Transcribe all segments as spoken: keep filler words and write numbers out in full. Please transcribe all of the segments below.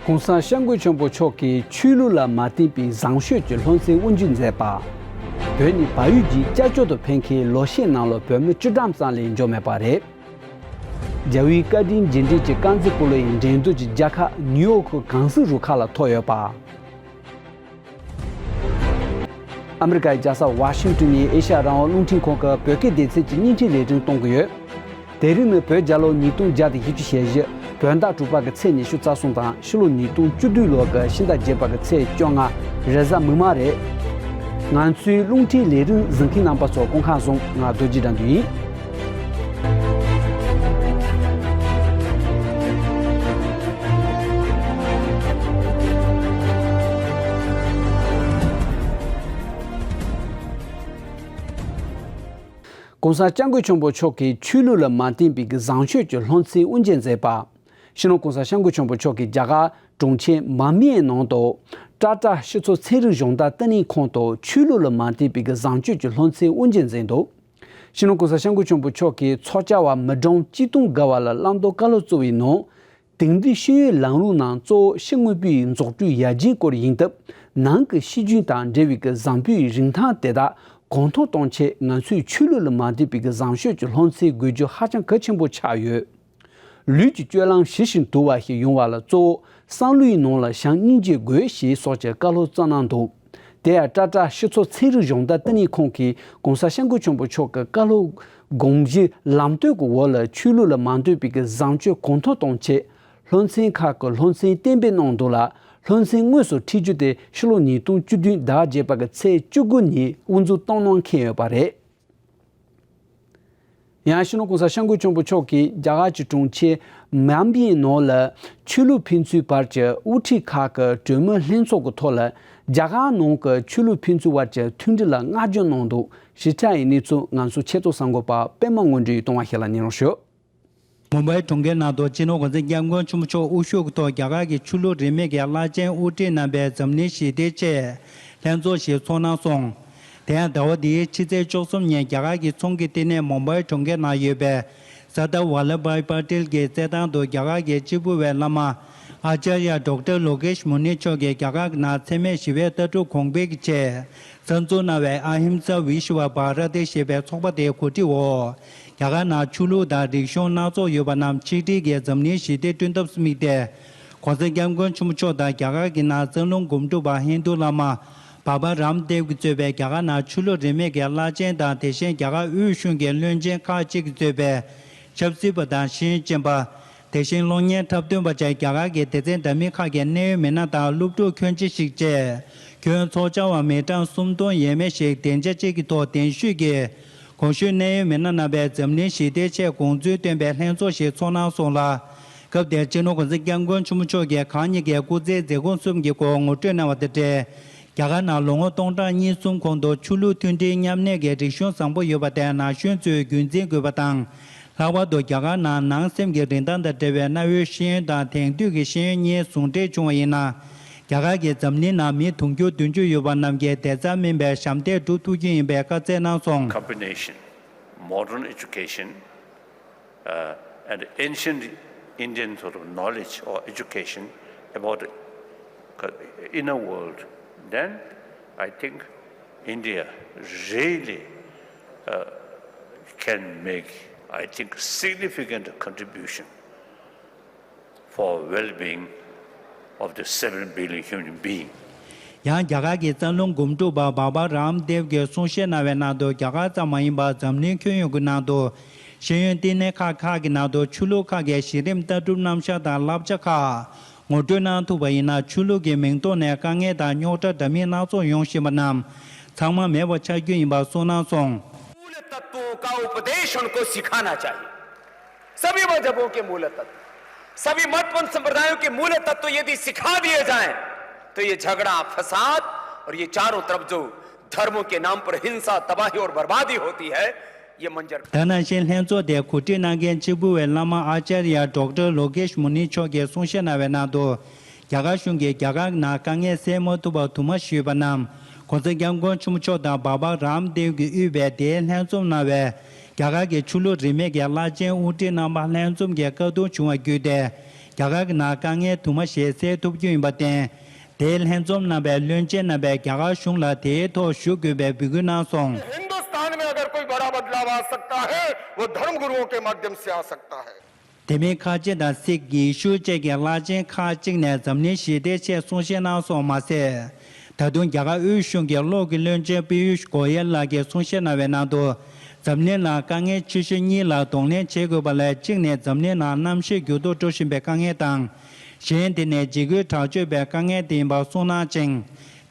༸གོང་ས་༸སྐྱབས་མགོན་ཆེན་པོ་མཆོག་གིས་ཆོས་ལུགས་ལ་མ་བརྟེན་པའི་བཟང་སྤྱོད་ཀྱི་སློབ་ཚན་དབུ་འབྱེད་མཛད་པ། བོད་ནས་བལ་ཡུལ་གྱི་ཅ་ཅོ་དུ་ཕེབས་མཁན་ལོ་ཤས་ནང་ལ་བོད་མི་བཅུ་གྲངས་ཙམ་ལས་འབྱོར་མེད་པ་རེད། རྒྱལ་བའི་བཀའ་དྲིན་རྗེས་དྲན་གྱི་དཀར་མཛེས་སྤོ་ལོ་ཡི་འགྲན་བསྡུར་གྱི་རྒྱལ་ཁ་ནིའུ་ཡོག་གི་གངས་གཟིགས་རུ་ཁག་ལ་ཐོབ་ཡོད་པ། ཨ་མི་རི་ཀའི་རྒྱལ་ས་ཝ་ཤིང་ཏོན་ནས་ཨེ་ཤ་ཡ་རང་དབང་རླུང་འཕྲིན་ཁང་གི་བོད་སྐད་སྡེ་ཚན་གྱི་བརྙན་འཕྲིན་ལས་རིམ་གཏོང་གི་ཡོད། དེ་རིང་ནི་བོད་རྒྱལ་ལོ་ཉིས་སྟོང་བརྒྱ་དང་བཞི་བཅུ་ཞེ་བཞི། བོད་ཟླ་དྲུག་པ་གི་ཚེས་ཉི་ཤུ་རྩ་གསུམ་དང་ཕྱི་ལོ་ཉིས་སྟོང་བཅུ་བདུན་ལོ་གི་ཕྱི་ཟླ་བརྒྱད་པ་གི་ཚེས་བཅོ་ལྔ། རེས་གཟའ་མིག་དམར་རེད། ང་ཚོའི་རླུང་འཕྲིན་ལས་རིམ་གཟིགས་མཁན་རྣམ་པ་ཚོ་སྐུ་ཁམས་བཟང་། ང་རྡོ་རྗེ་དགྲ་འདུལ་ཡིན། ༸གོང་ས་༸སྐྱབས་མགོན་ཆེན་པོ་མཆོག་གིས་ཆོས་ལུགས་ལ་མ་བརྟེན་པའི་བཟང་སྤྱོད་ཀྱི་སློབ་ཚན་དབུ་འབྱེད་མཛད་པ། སྤྱི་ནོར་༸གོང་ས་༸སྐྱབས་མགོན་ཆེན་པོ་མཆོག་གིས་རྒྱ་གར་གྲོང་ཁྱེར་མཱ་མི་ཡའི་ནང་དུ་ཀྲ་ཀྲ་སྤྱི་ཚོགས་ཚན་རིག་སྦྱོང་བརྡར་ལྟེ་གནས་ཁང་དུ་ཆོས་ལུགས་ལ་མ་བརྟེན་པའི་བཟང་སྤྱོད་ཀྱི་སློབ་ཚན་དབུ་འབྱེད་མཛད་འདུག་སྤྱི་ནོར་༸གོང་ས་༸སྐྱབས་མགོན་ཆེན་པོ་མཆོག་གིས་ཚོགས་བཅར་བ་མི་གྲངས་ཆིག་སྟོང་བརྒལ་བ་ལ་བླང་དོར་བཀའ་སློབ་སྩལ་བའི་ནང་། དེང་དུས་ཤེས་ཡོན་ལམ་ལུགས་ནང་གཙོ་བོ་ཕྱི་དངོས་པོའི་འཛུགས་སྐྲུན་ཡར་རྒྱས་སྐོར་ཡིན་སྟབས། ནང་གི་ཤེས་འཇོན་དང་འབྲེལ་བའི་བཟང་པོའི་རིན་ཐང་དེ་དག་གོང་མཐོར་གཏོང་ཆེད། ང་ཚོས་ཆོས་ལུགས་ལ་མ་བརྟེན་པའི་བཟང་སྤྱོད་ཀྱི་སློབ་ཚན་དགོས་རྒྱུ་ཧ་ཅང་གལ་ཆེན་པོ་ཆགས་ཡོད། ལུས་ཀྱི་སྤྱོད་ལམ་ཞི་ཞིང་དུལ་བ་ཞིག་ཡོང་བ་ལ་གཙོ་བོ་བསམ་བློའི་ནང་ལ་བྱམས་སྙིང་རྗེ་དགོས་ཞེས་སོགས་ཀྱི་བཀའ་སློབ་སྩལ་གནང་འདུག་དེ་ཡང་ཀྲ་ཀྲ་སྤྱི་ཚོགས་ཚན་རིག་སྦྱོང་བརྡར་ལྟེ་གནས་ཁང་གིས་༸གོང་ས་༸སྐྱབས་མགོན་ཆེན་པོ་མཆོག་གི་བཀའ་སློབ་དགོངས་གཞི་ལམ་སྟོན་གྱི་འོག་ལ་ཆོས་ལུགས་ལ་མ་ལྟོས་པའི་བཟང་སྤྱོད་གོང་མཐོར་གཏོང་ཆེད། སློབ་ཚན་ཁག་གི་སློབ་ཚན་གཏན་འབེབས་གནང་འདུག་ལ། སློབ་ཚན་དངོས་སུ་ཁྲིད་རྒྱུ་དེ་ཕྱི་ལོ་ཉིས་སྟོང་བཅུ་བདུན་ཟླ་བརྒྱད་པ་གི་ཚེས་བཅུ་དགུ་ཉིན་དབུ་འཛུགས་གཏོང་གནང་འཁེལ་ཡོད་པ་རེད། ཡང་སྤྱི་ནོར་༸གོང་ས་༸སྐྱབས་མགོན་ཆེན་པོ་མཆོག་གིས་རྒྱ་གར་གྱི་གྲོང་ཁྱེར་མཱ་མི་ཡའི་ནང་ལ་ཆོས་ལུགས་ཕན་ཚུན་བར་གྱི་དབུ་ཁྲིད་ཁག་གི་གྲོས་མོལ་ལྷན་ཚོགས་ཀྱི་ཐོག་ལ། རྒྱ་གར་ནང་གི་ཆོས་ལུགས་ཕན་ཚུན་བར་གྱི་མཐུན་སྒྲིལ་ལ་བསྔགས་བརྗོད་གནང་འདུག་ཞིབ་ཕྲ་ཡི་གནས་ཚུལ་ང་ཚོའི་ཆེད་དུ་གསར་འགོད་པ་པད་མ་དངོས་གྲུབ་ཡིས་གཏོང་བ་ཞིག་ལ་ཉན་རོགས་ཞུ། མུམ་བྷའི་གྲོང་ཁྱེར་ནང་དུ་སྤྱི་ནོར་༸གོང་ས་༸སྐྱབས་མགོན་ཆེན་པོ་མཆོག་དབུ་བཞུགས་ཀྱི་ཐོག་རྒྱ་གར་གྱི་ཆོས་ལུགས་རིས་མེད་ཀྱི་བླ་ཆེན་དབུ་ཁྲིད་རྣམ་པས་འཛམ་གླིང་ཞི་བདེའི་ཆེད་ལྷན་ཚོགས་ཤིག་ཚོགས་གནང་སོང་། དེ་ཡང་ཟླ་བ་འདིའི་ཕྱི་ཚེས་བཅུ་གསུམ་ཉིན་རྒྱ་གར་གྱི་ཚོང་གི་བསྟི་གནས་མུམ་བྷའི་གྲོང་ཁྱེར་ནང་ཡོད་པའི་སར་དར་ཝཱ་ལ་བྷའི་པ་ཏེལ་གྱི་རྩེད་ཐང་དུ་རྒྱ་གར་གྱི་གཅིག་པུ་བའི་བླ་མ་ཨཱ་ཙརྱ་ཌོག་ཊར་ལོ་ཀེཤ་མུ་ནི་མཆོག་གིས་རྒྱ་གར་ནང་འཚེ་མེད་ཞི་བའི་ལྟ་གྲུབ་གོང་འཕེལ་གྱི་ཆེད། གསར་འཛུགས་གནང་བའི་ཨ་ཧིམ་ས་བི་ཤ་བ་བྷ་ར་ཏི་ཞེས་པའི་ཚོགས་པ་དེའི་གོ་སྒྲིག་འོག་རྒྱ་གར་ནང་ཆོས་ལུགས་དང་རིག་གཞུང་སྣ་ཚོགས་ཡོད་པ་རྣམས་ཆིག་སྒྲིལ་གྱིས་འཛམ་གླིང་ཞི་བདེ་བསྐྲུན་ཐབས་སུ་དམིགས་ཏེ། ༸གོང་ས་༸སྐྱབས་མགོན་ཆེན་པོ་མཆོག་དང་རྒྱ་གར་གྱི་ནང་རྩ་རླུང་སྒོམ་སྒྲུབ་པ་ཧིན་རྡུ་བླ་མ་བྷ་བ་རམ་དེབ་ཀྱིས་གཙོས་པའི་རྒྱ་གར་ནང་ཆོས་ལུགས་རིས་མེད་ཀྱི་བླ་ཆེན་དང་། དེ་བཞིན་རྒྱ་གར་དབུས་གཞུང་གི་བློན་ཆེན་ཁག་ཅིག་གིས་གཙོས་པའི་ཆབ་སྲིད་པ་དང་ཤེས་ཡོན་ཅན་པ། དེ་བཞིན་གློག་བརྙན་འཁྲབ་སྟོན་པ་བཅས་རྒྱ་གར་གྱི་སྡེ་ཚན་འདྲ་མིན་ཁག་གི་གནད་ཡོད་མི་སྣ་དང་སློབ་ཕྲུག་ཁྱོན་ཆེ་ཞིག་བཅས་ཁྱོན་ཚོགས་བཅར་བ་མི་གྲངས་སུམ་སྟོང་ཡས་མས་ཤིག་སྡིངས་ཆ་གཅིག་གི་ཐོག་གདན་ཞུས་ཀྱིས་གོང་ཞུས་གནད་ཡོད་མི་སྣ་རྣམ་པས་འཛམ་གླིང་ཞི་བདེའི་ཆེད་དགོངས་ཚུལ་བཏོན་པའི་ལྷན་ཚོགས་ཤིག་ཚོགས་གནང་སོང་ལ། སྐབས་དེར་སྤྱི་ནོར་༸གོང་ས་༸སྐྱབས་མགོན་ཆེན་པོ་མཆོག་གིས་གང་ཉིད་ཀྱི་སྐུ་ཚེའི་མཛད་སྒོ་གསུམ་གྱི་སྐོར་ངོ་སྤྲོད་གནང་བ་དང་འབྲེལ། རྒྱ་གར་ནང་ལོ་ངོ་སྟོང་ཕྲག་གཉིས་གསུམ་གོང་དུ་ཆོས་ལུགས་མཐུན་སྒྲིལ་མཉམ་གནས་ཀྱི་རིག་གཞུང་བཟང་པོ་ཡོད་པ་དེ་ན་གཞོན་ཚོས་རྒྱུན་འཛིན་དགོས་པ་དང་། ལྷག་པར་དུ་རྒྱ་གར་ནང་ནང་སེམས་ཀྱི་རིན་ཐང་དང་འབྲེལ་བའི་གནའ་བོའི་ཤེས་ཡོན་དང་དེང་དུས་ཀྱི་ཤེས་ཡོན་གཉིས་ཟུང་འབྲེལ་བྱུང་བ་ཡིན་ན། རྒྱ་གར་གྱིས་འཛམ་གླིང་ནང་མི་དུང་ཕྱུར་བདུན་ཅུ་ཡོད་པ་རྣམས་ཀྱི་བདེ་རྩ་སྨིན་པའི་ཞབས་འདེགས་སྒྲུབ་ཐུབ་རྒྱུ་ཡིན་པའི་བཀའ་སྩལ་གནང་སོང་། Combination, modern education, uh, and ancient Indian sort of knowledge or education about the inner world, then I think India really, uh, can make, I think, significant contribution for well-being of the seven billion human being. ཡང་རྒྱ་གར་གྱི་རྩ་རླུང་སྒོམ་སྒྲུབ་པ་བྷ་བ་རམ་དེབ་ཀྱིས་གསུང་བཤད་གནང་བའི་ནང་དུ། རྒྱ་གར་ཙམ་མ་ཡིན་པར་འཛམ་གླིང་ཁྱོན་ཡོངས་ཀྱི་ནང་དུ་ཤེས་ཡོན་བསྟི་གནས་ཁག་ཁག་གི་ནང་དུ་ཆོས་ལུགས་ཁག་གི་གཞི་རིམ་ལྟ་གྲུབ་རྣམ་གཞག་དང་བསླབ་བྱ་ཁག་ངོ་སྤྲོད་གནང་ཐུབ་པ་ཡིན་ན། ཆོས་ལུགས་ཀྱི་མིང་ཐོག་ནས་དཀའ་ངལ་དང་རྙོག་དྲ་འདྲ་མིན་སྣ་ཚོགས་ཡོང་བཞིན་པ་རྣམས་ཚང་མ་མེད་པ་ཆགས་རྒྱུ་ཡིན་པ་གསུངས་གནང་སོང་། मूल तत्वों का उपदेश उनको सिखाना चाहिए। सभी मजहबों के मूल तत्व, सभी मत पंथ संप्रदायों के मूल तत्व यदि सिखा दिए जाएं, तो ये झगड़ा, फसाद और ये चारों तरफ जो धर्मों के नाम पर हिंसा, तबाही और बर्बादी होती है, ये मंजर ད་ནང་བཞིན་ལྷན་ཚོགས་དེ་གོ་སྒྲིག་གནང་མཁན་གཅིག་པུ་བའི་བླ་མ་ཨཱ་ཙརྱ་ཌོག་ཊར་ལོ་ཀེཤ་མུ་ནི་མཆོག་གིས་གསུང་བཤད་གནང་བའི་ནང་དུ། རྒྱ་གར་གཞུང་གིས་རྒྱ་གར་ནང་དཀའ་ངལ་སེལ་མ་ཐུབ་པར་དུ་མ་ཞུས་པ་རྣམས་༸གོང་ས་༸སྐྱབས་མགོན་ཆེན་པོ་མཆོག་དང་བྷ་བ་རམ་དེབ་ཀྱིས་དབུས་པའི་དེའི་ལྷན་འཛོམས་གནང་བའི་རྒྱ་གར་གྱི་ཆོས་ལུགས་རིས་མེད་ཀྱི་བླ་ཆེན་དབུ་ཁྲིད་རྣམ་པ་ལྷན་འཛོམས་ཀྱི་བཀའ་བསྡུར་བྱུང་བ་བརྒྱུད་དེ། རྒྱ་གར་གྱི་ནང་དཀའ་ངལ་དུ་མ་ཞིག་སེལ་ཐུབ་རྒྱུ་ཡིན་པར་བརྟེན། དེའི་ལྷན་འཛོམས་གནང་བའི་བློན་ཆེན་རྣམ་པས་རྒྱ་གར་གཞུང་ལ་དེའི་ཐོག་ཞུ་དགོས་པའི་འབོད་སྐུལ་གནང་སོང་། हिंदुस्तान में अगर कोई बड़ा बदलाव आ सकता है, वो धर्म गुरुओं के माध्यम से आ सकता है। དེ་མིན་ཁ་ཆེ་དང་སིག་ཡེ་ཤུ་བཅས་ཀྱི་བླ་ཆེན་ཁག་ཅིག་ནས་འཛམ་གླིང་ཞི་བདེའི་ཆེད་གསུང་བཤད་གནང་སོང་མ་ཟད། ད་དུང་རྒྱ་གར་དབུས་གཞུང་གི་གློག་གི་བློན་ཆེན་པི་ཡུཤ་གོ་ཡལ་ལགས་ཀྱིས་གསུང་བཤད་གནང་བའི་ནང་དུ། འཛམ་གླིང་ནང་དཀའ་ངལ་ཆེ་ཤོས་གཉིས་ལ་གདོང་ལེན་བྱེད་དགོས་པ་ལས་གཅིག་ནི་འཛམ་གླིང་ནང་གནམ་གཤིས་འགྱུར་ལྡོག་འགྲོ་བཞིན་པའི་དཀའ་ངལ་དང་། གཞན་དེ་ནི་འཇིགས་སྐུལ་དྲག་སྤྱོད་པའི་དཀའ་ངལ་དེ་ཡིན་པ་གསུངས་གནང་ཅིང་།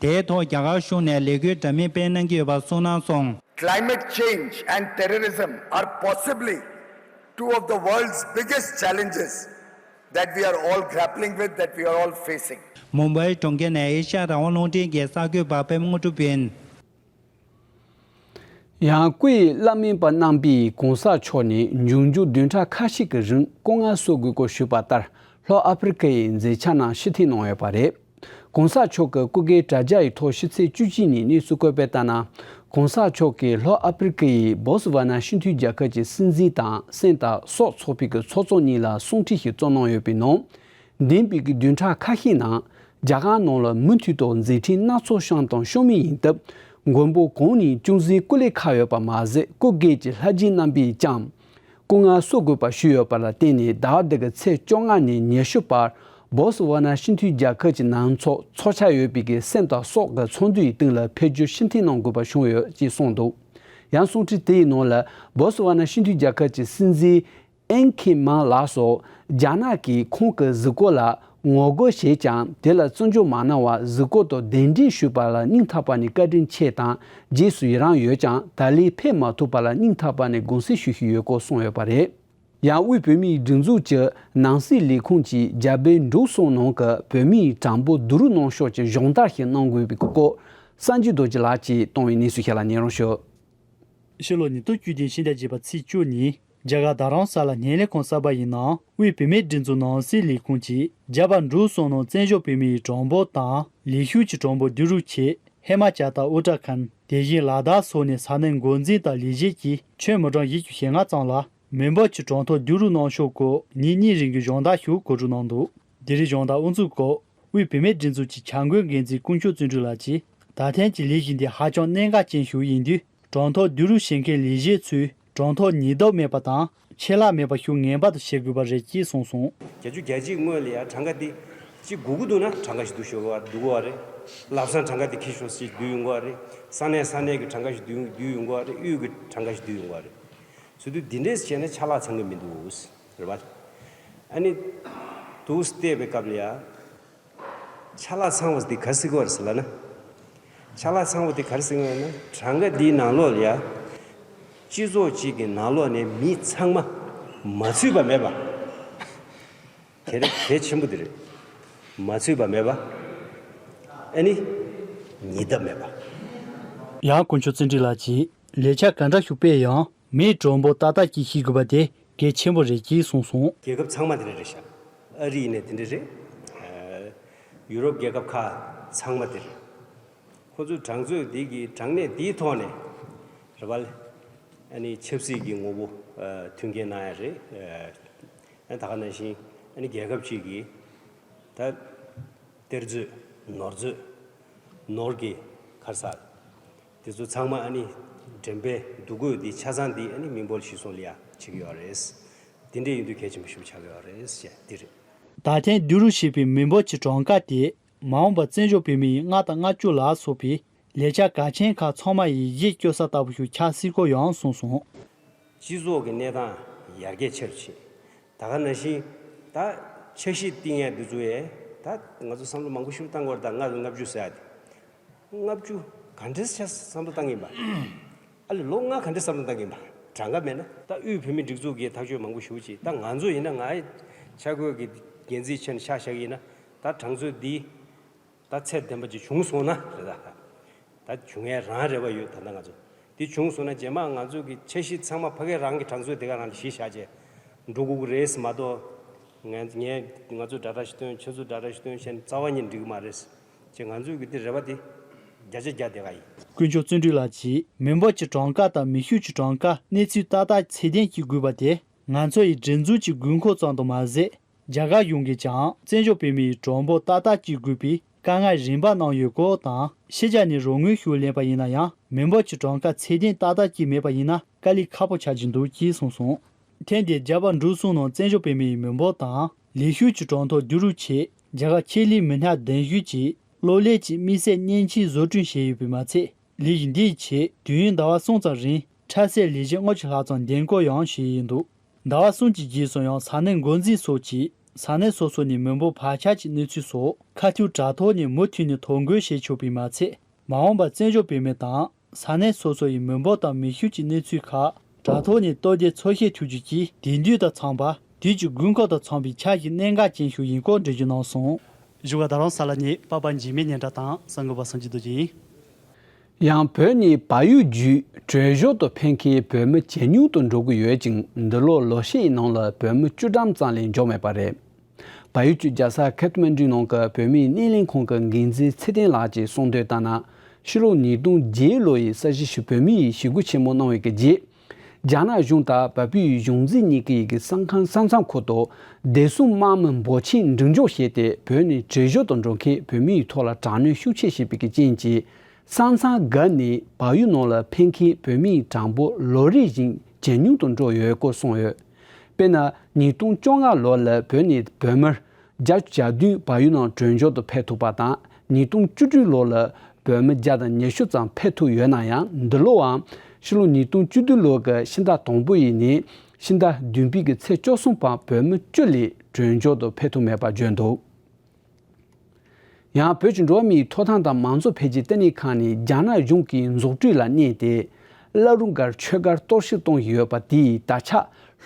དེའི་ཐོག་རྒྱ་གར་གཞུང་ནས་ལས་འགུལ་འདྲ་མིན་སྤེལ་གནང་གི་ཡོད་པ་གསུངས་གནང་སོང་། Climate change and terrorism are possibly two of the world's biggest challenges that we are all grappling with, that we are all facing. མུམ་བྷའི་གྲོང་ཁྱེར་ནས་ཨེ་ཤ་ཡ་རང་དབང་རླུང་འཕྲིན་གྱི་གསར་འགོད་པ་པད་མ་དངོས་གྲུབ་ཡིན། ཡང་སྐུའི་བླ་སྨན་པ་རྣམ་པས་གོང་ས་མཆོག་ནས་འབྱུང་འགྱུར་བདུན་ཕྲག་ཁ་ཤས་ཀྱི་རིང་སྐུ་ངལ་གསོ་དགོས་སྐོར་ཞུས་པ་ལྟར། ལྷོ་ཨ་ཕི་རི་ཀ་ཡི་མཛེས་ཆ་ནང་ཕྱིར་འཐེན་གནང་ཡོད་པ་རེད། གོང་ས་མཆོག་གི་སྐུ་སྒེར་དྲ་རྒྱ་ཡི་ཐོག་ཕྱི་ཚེས་བཅུ་གཅིག་ཉིན་གནས་ཚུལ་བཀོད་པའི་ལྟར་ན། གོང་ས་མཆོག་གིས་ལྷོ་ཨ་ཕི་རི་ཀ་ཡི་སྦོ་སི་ཝ་ན་སྤྱི་མཐུན་རྒྱལ་ཁབ་ཀྱི་སྲིད་འཛིན་དང་སེམས་དང་སྲོག་ཚོགས་པའི་གི་ཚོགས་གཙོ་གཉིས་ལ་གསུང་འཕྲིན་ཞིག་བསྩལ་གནང་ཡོད་པའི་ནང་། འདས་པའི་གི་བདུན་ཕྲག་ཁ་ཤས་ནང་རྒྱ་གར་ནང་ལ་མུ་མཐུད་དུ་མཛད་འཕྲིན་སྣ་ཚོགས་བཤམས་དང་བཤམ་མུས་ཡིན་སྟབས། མགོན་པོ་གང་ཉིད་ཅུང་ཟད་སྐུ་ལས་ཁག་ཡོད་པ་མ་ཟད། སྐུ་སྒེར་གྱི་ལྷ་རྗེ་རྣམ་པས་ཀྱང་སྐུ་ངལ་གསོ་དགོས་པ་ཞུས་ཡོད་པ་ལ་བརྟེན་ནས། ཟླ་བ་འདི་གི་ཚེས་བཅོ་ལྔ་ནས་ཉི་ཤུ་བར་སྦོ་སི་ཝ་ན་སྤྱི་མཐུན་རྒྱལ་ཁབ་ཀྱི་ནང་འཚོགས་འཚོགས་འཆར་ཡོད་པའི་གི་སེམས་དང་སྲོག་གི་ཚོགས་འདུ་ཡི་སྟེང་ལ་ཕེབས་རྒྱུ་ཕྱིར་འཐེན་གནང་དགོས་པ་བྱུང་ཡོད་ཅེས་གསུངས་འདུག། ཡང་གསུང་འཕྲིན་དེ་ཡི་ནང་ལ་སྦོ་སི་ཝ་ན་སྤྱི་མཐུན་རྒྱལ་ཁབ་ཀྱི་སྲིད་འཛིན་ཨེན་ཁེ་མཱན་ལགས་སུ་རྒྱ་ནག་གིས་ཁོང་གི་གཟིགས་སྐོར་ལ་ངོ་རྒོལ་བྱས་ཀྱང་། དེ་ལ་བརྩི་འཇོག་མ་གནང་བར་གཟིགས་སྐོར་དུ་གདན་འདྲེན་ཞུས་པ་ལ་སྙིང་ཐག་པ་ནས་བཀའ་དྲིན་ཆེ་དང་། རྗེས་སུ་ཡི་རང་ཡོད་ཀྱང་། ད་ལན་ཕེབས་མ་ཐུབ་པ་ལ་སྙིང་ཐག་པ་ནས་དགོངས་སེལ་ཞུ་བཞིན་ཡོད་སྐོར་གསུངས་ཡོད་པ་རེད། ཡང་དབུས་བོད་མིའི་སྒྲིག་འཛུགས་ཀྱི་ནང་སྲིད་ལས་ཁུངས་ཀྱིས་རྒྱ་བལ་འབྲུག་གསུམ་ནང་གི་བོད་མིའི་གྲངས་འབོར་བསྡུ་རུབ་གནང་ཕྱོགས་ཀྱི་སྦྱོང་བརྡར་ཞིག་གནང་དགོས་པའི་སྐོར་སངས་རྒྱས་རྡོ་རྗེ་ལགས་ཀྱིས་གཏོང་བའི་གནས་ཚུལ་ཞིག་ལ་ཉན་རོགས་ཞུ། ཕྱི་ལོ་ཉིས་སྟོང་བཅུ་བདུན་ཕྱི་ཟླ་བརྒྱད་པ་ཚེས་བཅུ་ཉིན་རྒྱ་གར་རྡ་རམ་ས་ལ་ཉེ་ལས་ཁང་གསར་པ་ཡི་ནང་དབུས་བོད་མིའི་སྒྲིག་འཛུགས་ནང་སྲིད་ལས་ཁུངས་ཀྱིས་རྒྱ་བལ་འབྲུག་གསུམ་ནང་བཙན་བྱོལ་བོད་མིའི་གྲངས་འབོར་དང་ལས་ཞུགས་ཀྱི་གྲངས་འབོར་བསྡུ་རུབ་ཆེད། ཧི་མ་ཅལ་དང་ཨུ་ཏྲ་ཁན། དེ་བཞིན་ལ་དྭགས་སོགས་ནས་ས་གནས་འགོ་འཛིན་དང་ལས་བྱེད་ཀྱིས་ཁྱོན་མི་གྲངས་བཞི་བཅུ་ཞེ་ལྔ་ཙམ་ལ་མི་འབོར་གྱི་གྲངས་ཐོ་བསྡུ་རུབ་གནང་ཕྱོགས་སྐོར་ཉིན་གཉིས་རིང་གི་སྦྱོང་བརྡར་ཞིག་གོ་སྒྲིག་གནང་འདུག། དེ་རིང་སྦྱོང་བརྡར་དབུ་འཛུགས་སྐོར་དབུས་བོད་མིའི་སྒྲིག་འཛུགས་ཀྱི་བྱ་འགུལ་འགན་འཛིན་དཀོན་མཆོག་བརྩོན་འགྲུས་ལགས་ཀྱིས། ད་ཐེངས་ཀྱི་ལས་གཞི་འདི་ཧ་ཅང་གནད་འགག་ཅན་ཞིག་ཡིན་དུས། གྲངས་ཐོ་བསྡུ་རུབ་བྱེད་མཁན་ལས་བྱེད་ཚོས་གྲངས་ཐོ་ཉེ་ལྡོག་མེད་པ་དང་ཆད་ལྷག་མེད་པ་ཞིག་ངེས་པར་དུ་བྱེད་དགོས་པ་རེད་ཅེས་གསུངས་སོང་། བརྒྱད་ཅུ་གྱ་གཅིག་སྔོན་ལ་ཡང་གྲངས་ཀ་འདི་གཅིག་སྒུག་གི་འདུག་ན་གྲངས་ཀ་ཞིག་བསྡུ་ཤོག་བསྡུ་དགོས་པ་རེད། ལམ་སང་གྲངས་ཀ་འདི་འཁེལ་ཤོག་ཅེས་བསྡུ་ཡོང་གི་རེད། ས་གནས་ས་གནས་ཀྱི་གྲངས་ཀ་ཞིག་བསྡུ་བསྡུ་ཡོང་གི་རེད། དབུས་ཀྱི་གྲངས་ཀ་ཞིག་བསྡུ་ཡོང་གི་རེད། བཟོ་དུས་འདི་འདྲས་བྱས་ན་ཆད་ལྷག་ཚང་གི་མི་འདུག་རེད་པ། ཨ་ནི་འདུག་བལྟས་པའི་སྐབས་ལ་ཡང་། ཆད་ལྷག་ཚང་བ་འདི་ག་རེ་ཟེར་གྱི་ཡོད་རེད་ཟེར་ལབ་ན། ཆད་ལྷག་ཚང་བ་འདི་ག་རེ་ཟེར་གྱི་ཡོད་ན། གྲངས་ཀ་འདིའི་ནང་ལོགས་ལ་ཡ། སྤྱི་ཚོགས་གཅིག་གི་ནང་ལོགས་ནས་མི་ཚང་མ་མ་ཚུད་པ་མེད་པ། དེ་རེད། གལ་ཆེན་པོ་དེ་རེད། མ་ཚུད་པ་མེད་པ། ཨ་ནི། ཉེ་འདབས་མེད་པ། ཡང་དཀོན་མཆོག་བརྩོན་འགྲུས་ལགས་ཀྱིས་ལས་འཆར་ག་འདྲ་ཞིག་སྤེལ་ཡང་། མིའི་གྲངས་འབོར་ཏག་ཏག་ཅིག་ཤེས་དགོས་པ་དེ་གལ་ཆེན་པོ་རེད་ཅེས་གསུངས་སོང་། རྒྱལ་ཁབ་ཚང་མ་དེ་འདྲ་རེད་ཤག། ཨ་རི་ཡིན་ནའི་དེ་འདྲ་རེད། ཨ། ཡུ་རོབ་རྒྱལ་ཁབ་ཁག་ཚང་མ་དེ་རེད། ཁོ་ཚོའི་གྲངས་ཚོད་འདི་གི་གྲངས་གནས་འདིའི་ཐོག་ནས་རེད་པ། ཨ་ནི་ཆབ་སྲིད་ཀྱི་ངོ་བོ་ཨ་མཐུན་རྐྱེན་གནང་ཡ་རེད། ཨ་ད་ག་ནང་བཞིན་ཨ་ནི་རྒྱལ་ཁབ་ཅིག་གི་ད་གཏེར་མཛོད་ནོར་མཛོད་ནོར་གྱི་ག་རེ་ཟེར། དེ་ཚོ་ཚང་མ་ཨ་ནི་འགྲེམས་སྤེལ་བསྡུ་དགོས་དེ་ཆ་ཚང་འདི་ཨ་ནི་མི་འབོར་གཞིར་བཟུང་ལ་ཡ་བྱེད་ཀྱི་ཡོད་རེད། དེ་འདྲ་ཡིན་དུས་གལ་ཆེན་པོ་ཞིག་ཆགས་ཀྱི་ཡོད་རེད་ཞེས་འདི་རེད། ད་ཐེངས་བསྡུ་རུབ་བྱས་པའི་མི་འབོར་གྱི་གྲངས་ཀ་དེ་མ་འོངས་པར་བཙན་བྱོལ་བོད་མིའི་ལྔ་དང་ལྔ་བཅུ་ལ་སོགས་པའི་ལས་འཆར་གལ་ཆེན་ཁག་ཚང་མ་ཡི་གཞི་བཅོལ་ས་ལྟ་བུ་ཞིག་ཆགས་སྲིད་སྐོར་ཡང་གསུངས་སོང་། སྤྱི་ཚོགས་ཀྱི་གནས་སྟངས་ཡར་རྒྱས་ཆེ་རུ་ཕྱིན། ད་ག་ནང་བཞིན་ད་འཆར་གཞི་བཏིང་ཡས་འདི་ཚོ་ཡས་ད་ང་ཚོ་བསམ་བློ་མང་པོ་ཞིག་བཏང་དགོས་རེད། ད་ལྔ་དང་ལྔ་བཅུ་ཟེར་ཡ་དེ། ལྔ་བཅུ་ག་འདྲས་ཆ་བསམ་བློ་བཏང་གི་ཡིན་པ། ཨ་ལས་ལོ་ལྔ་ག་འདྲས་བསམ་བློ་བཏང་གི་ཡིན་པ། གྲངས་ཀ་མེད་ན། ད་དབུས་བོད་མིའི་སྒྲིག་འཛུགས་ཀྱིས་ཐག་གཅོད་མང་པོ་ཞེ་པོ་བྱས། ད་ང་ཚོ་ཡིན་ན་ང་ཡི་ཆ་བགོས་ཀྱི་འགན་འཛིན་ཆེན་ཆ་བཞག་གི་ཡིན་ན། ད་གྲངས་ཚོད་འདི་ད་ཚད་ལྡན་པ་ཅིག་བྱུང་སོང་ན་རེད་ད། ད་བྱུང་ཡས་རང་རེ་བ་ཡོད། ད་ལྟ་ང་ཚོ་འདི་བྱུང་སོང་ན་རྗེས་མ་ང་ཚོ་གི་འཆར་གཞི་ཚང་མ་ཕ་གི་རང་གི་གྲངས་ཚོད་དེ་ག་རང་ལ་གཞི་བཞག་བྱས་འགྲོ་དགོས་ཀྱི་རེད་མ་གཏོགས། ངས་ངས་ང་ཚོས་དྲ་གྲགས་ཤིག་བཏོན། ཁྱོད་ཚོས་དྲ་གྲགས་ཤིག་བཏོན་བྱས་ནས་རྩ་བ་ཉིད་འགྲིག་གི་མ་རེད། ཅེས་ང་ཚོས་གི་འདི་རེ་བ་འདི་བརྒྱ་ཆ་བརྒྱ་དེ་ག་ཡིན། དཀོན་མཆོག་བརྩོན་འགྲུས་ལགས་ཀྱིས་མི་འབོར་གྱི་གྲངས་ཀ་དང་མི་ཤུགས་ཀྱི་གྲངས་ཀ་གནས་ཚུལ་ཏག་ཏག་ཚད་ལྡན་ཅིག་དགོས་པ་དེ་ང་ཚོ་ཡི་སྒྲིག་འཛུགས་ཀྱི་དགོས་མཁོ་ཙམ་དུ་མ་ཟད། རྒྱ་གར་གཞུང་གིས་ཀྱང་བཙན་བྱོལ་བོད་མིའི་གྲངས་འབོར་ཏག་ཏག་ཅིག་དགོས་པའི་དཀའ་ངལ་རིམ་པ་གནང་ཡོད་སྐོར་དང་། ཕྱི་རྒྱལ་ནས་རོགས་དངུལ་ཞུ་ལེན་པ་ཡིན་ན་ཡང་མི་འབོར་གྱི་གྲངས་ཀ་ཚད་ལྡན་ཏག་ཏག་ཅིག་མེད་པ་ཡིན་ན་དཀའ་ལས་ཁག་པོ་ཆགས་ཀྱི་འདུག་ཅེས་གསུངས་སོང་། ཐེངས་འདིའི་རྒྱ་བལ་འབྲུག་གསུམ་ནང་བཙན་བྱོལ་བོད་མིའི་མི་འབོར་དང་ལས་ཞུགས་ཀྱི་གྲངས་ཐོ་བསྡུ་རུབ་ཆེད་རྒྱ་གར་ཆེད་ལས་མི་སྣ་གདན་ཞུས་ཀྱིས་གློག་ཀླད་ཀྱི་དམིགས་བསལ་མཉེན་ཆས་བཟོ་སྐྲུན་བྱས་ཡོད་པས་མ་ཚད། ལས་གཞི་འདིའི་ཆེད་དུས་ཡུན་ཟླ་བ་གསུམ་ཙམ་རིང་འཕྲལ་སེལ་ལས་བྱེད་ལྔ་བཅུ་ལྷག་ཙམ་འདེམས་བསྐོ་ཡང་བྱས་ཡོད་འདུག་ཟླ་བ་གསུམ་གྱི་རྗེས་སུ་ཡང་ས་གནས་འགོ་འཛིན་སོགས་ཀྱིས་ས་གནས་སོ་སོ་ནས་མི་འབོར་བར་ཁྱབ་ཀྱི་གནས་ཚུལ་སོགས་ཁ་ཐུག་དྲ་ཐོག་ནས་མུ་མཐུད་ནས་ཐོ་འགོད་བྱེད་ཆོག་པས་མ་ཚད། མ་འོངས་པར་བཙན་བྱོལ་བོད་མི་དང་ས་གནས་སོ་སོ་ཡི་མི་འབོར་དང་མི་ཤུགས་ཀྱི་གནས་ཚུལ་ཁག་དྲ་ཐོག་ནས་སྟབས་བདེ་འཚོལ་བཤེར་ཐུབ་རྒྱུ་གྱིས་དེང་དུས་དང་འཚམས་པ་དུས་ཀྱི་དགོས་མཁོ་དང་འཚམས་པའི་འཆར་གཞི་གནད་འགག་ཅན་ཞིག་ཡིན་སྐོར་འགྲེལ་བརྗོད་གནང་སོང་། བཞུགས་སྒར་རྡ་རམ་ས་ལ་ནས་པ་པ་འཇིགས་མེད་སྙན་གྲགས་དང་གསར་འགོད་པ་སངས་རྒྱས་རྡོ་རྗེ་ཡིན། ཡང་བོད་ནས་བལ་ཡུལ་བརྒྱུད་བྲོས་བྱོལ་དུ་ཕེབས་མཁན་བོད་མི་ཇེ་ཉུང་དུ་འགྲོ་གི་ཡོད་ཅིང་། འདི་ལོ་ལོ་ཤས་ནང་ལ་བོད་མི་བཅུ་གྲངས་ཙམ་ལས་འབྱོར་མེད་པ་རེད། བལ་ཡུལ་གྱི་རྒྱལ་ས་ཁ་ཐ་མན་ཌུ་ནང་གི་བོད་མིའི་སྣེ་ལེན་ཁང་གི་འགན་འཛིན་ཚེ་བརྟན་ལགས་ཀྱིས་གསུངས་དོན་ལྟར་ན། ཕྱི་ལོ་ཉིས་སྟོང་བརྒྱད་ལོ་ཡི་ས་གཞི་ཞིག་བོད་མི་ཡིས་ཞི་རྒོལ་ཆེན་མོ་གནང་བའི་རྗེས། རྒྱ་ནག་གཞུང་དང་བལ་པོའི་གཞུང་འཛིན་གཉིས་ཀྱི་གསང་ཁང་ས་མཚམས་ཁུལ་དུ་བདེ་སྲུང་དམག་མི་འབོར་ཆེན་འགྲེམས་འཇོག་བྱས་ཏེ། བོད་ནས་བྲོས་བྱོལ་དུ་འགྲོ་མཁན་བོད་མིའི་ཐོག་ལ་དྲག་གནོན་ཤུགས་ཆེ་བྱས་པའི་རྐྱེན་གྱིས། ས་མཚམས་བརྒལ་ནས་བལ་ཡུལ་ནང་ལ་ཕེབས་མཁན་བོད་མིའི་གྲངས་འབོར་ལོ་རེ་བཞིན་ཇེ་ཉུང་དུ་འགྲོ་ཡོད་སྐོར་གསུངས་ཡོད། དཔེར་ན། ཉིས་སྟོང་བཅོ་ལྔ་ལོ་ལ་བོད་ནས་བོད་མི་བརྒྱ་བརྒྱ་བདུན་བལ་ཡུལ་ནང་བྲོས་བྱོལ་དུ་ཕེབས་ཐུབ་པ་དང་། ཉིས་སྟོང་བཅུ་དྲུག་ལོ་ལ་བོད་མི་བརྒྱ་དང་ཉི་ཤུ་ཙམ་ཕེབས་ཐུབ་ཡོད་ན་ཡང་། འདི་ལོའང་ཕྱི་ལོ་ཉིས་སྟོང་བཅུ་བདུན་ལོ་གི་ཕྱི་ཟླ་དང་པོ་ཡི་ནས་ཕྱི་ཟླ་བདུན་པའི་གི་ཚེས་བཅུ་གསུམ་བར་བོད་མི་བཅུ་ལས་བྲོས་བྱོལ་དུ་ཕེབས་ཐུབ་མེད་པ་བརྗོད་འདུག་ཡང་བོད་ཀྱི་འགྲོ་བ་མིའི་ཐོབ་ཐང་དང་མང་གཙོ་འཕེལ་རྒྱས་ལྟེ་གནས་ཁང་ནས་རྒྱ་ནག་གཞུང་གིས་འཛུགས་སྐྲུན་ལ་བརྙས་ཏེ། བླ་རུང་སྒར་ཆོས་སྒར་གཏོར་བཤིག་གཏོང་བཞིན་ཡོད་པ་དེས་ད་ཆ་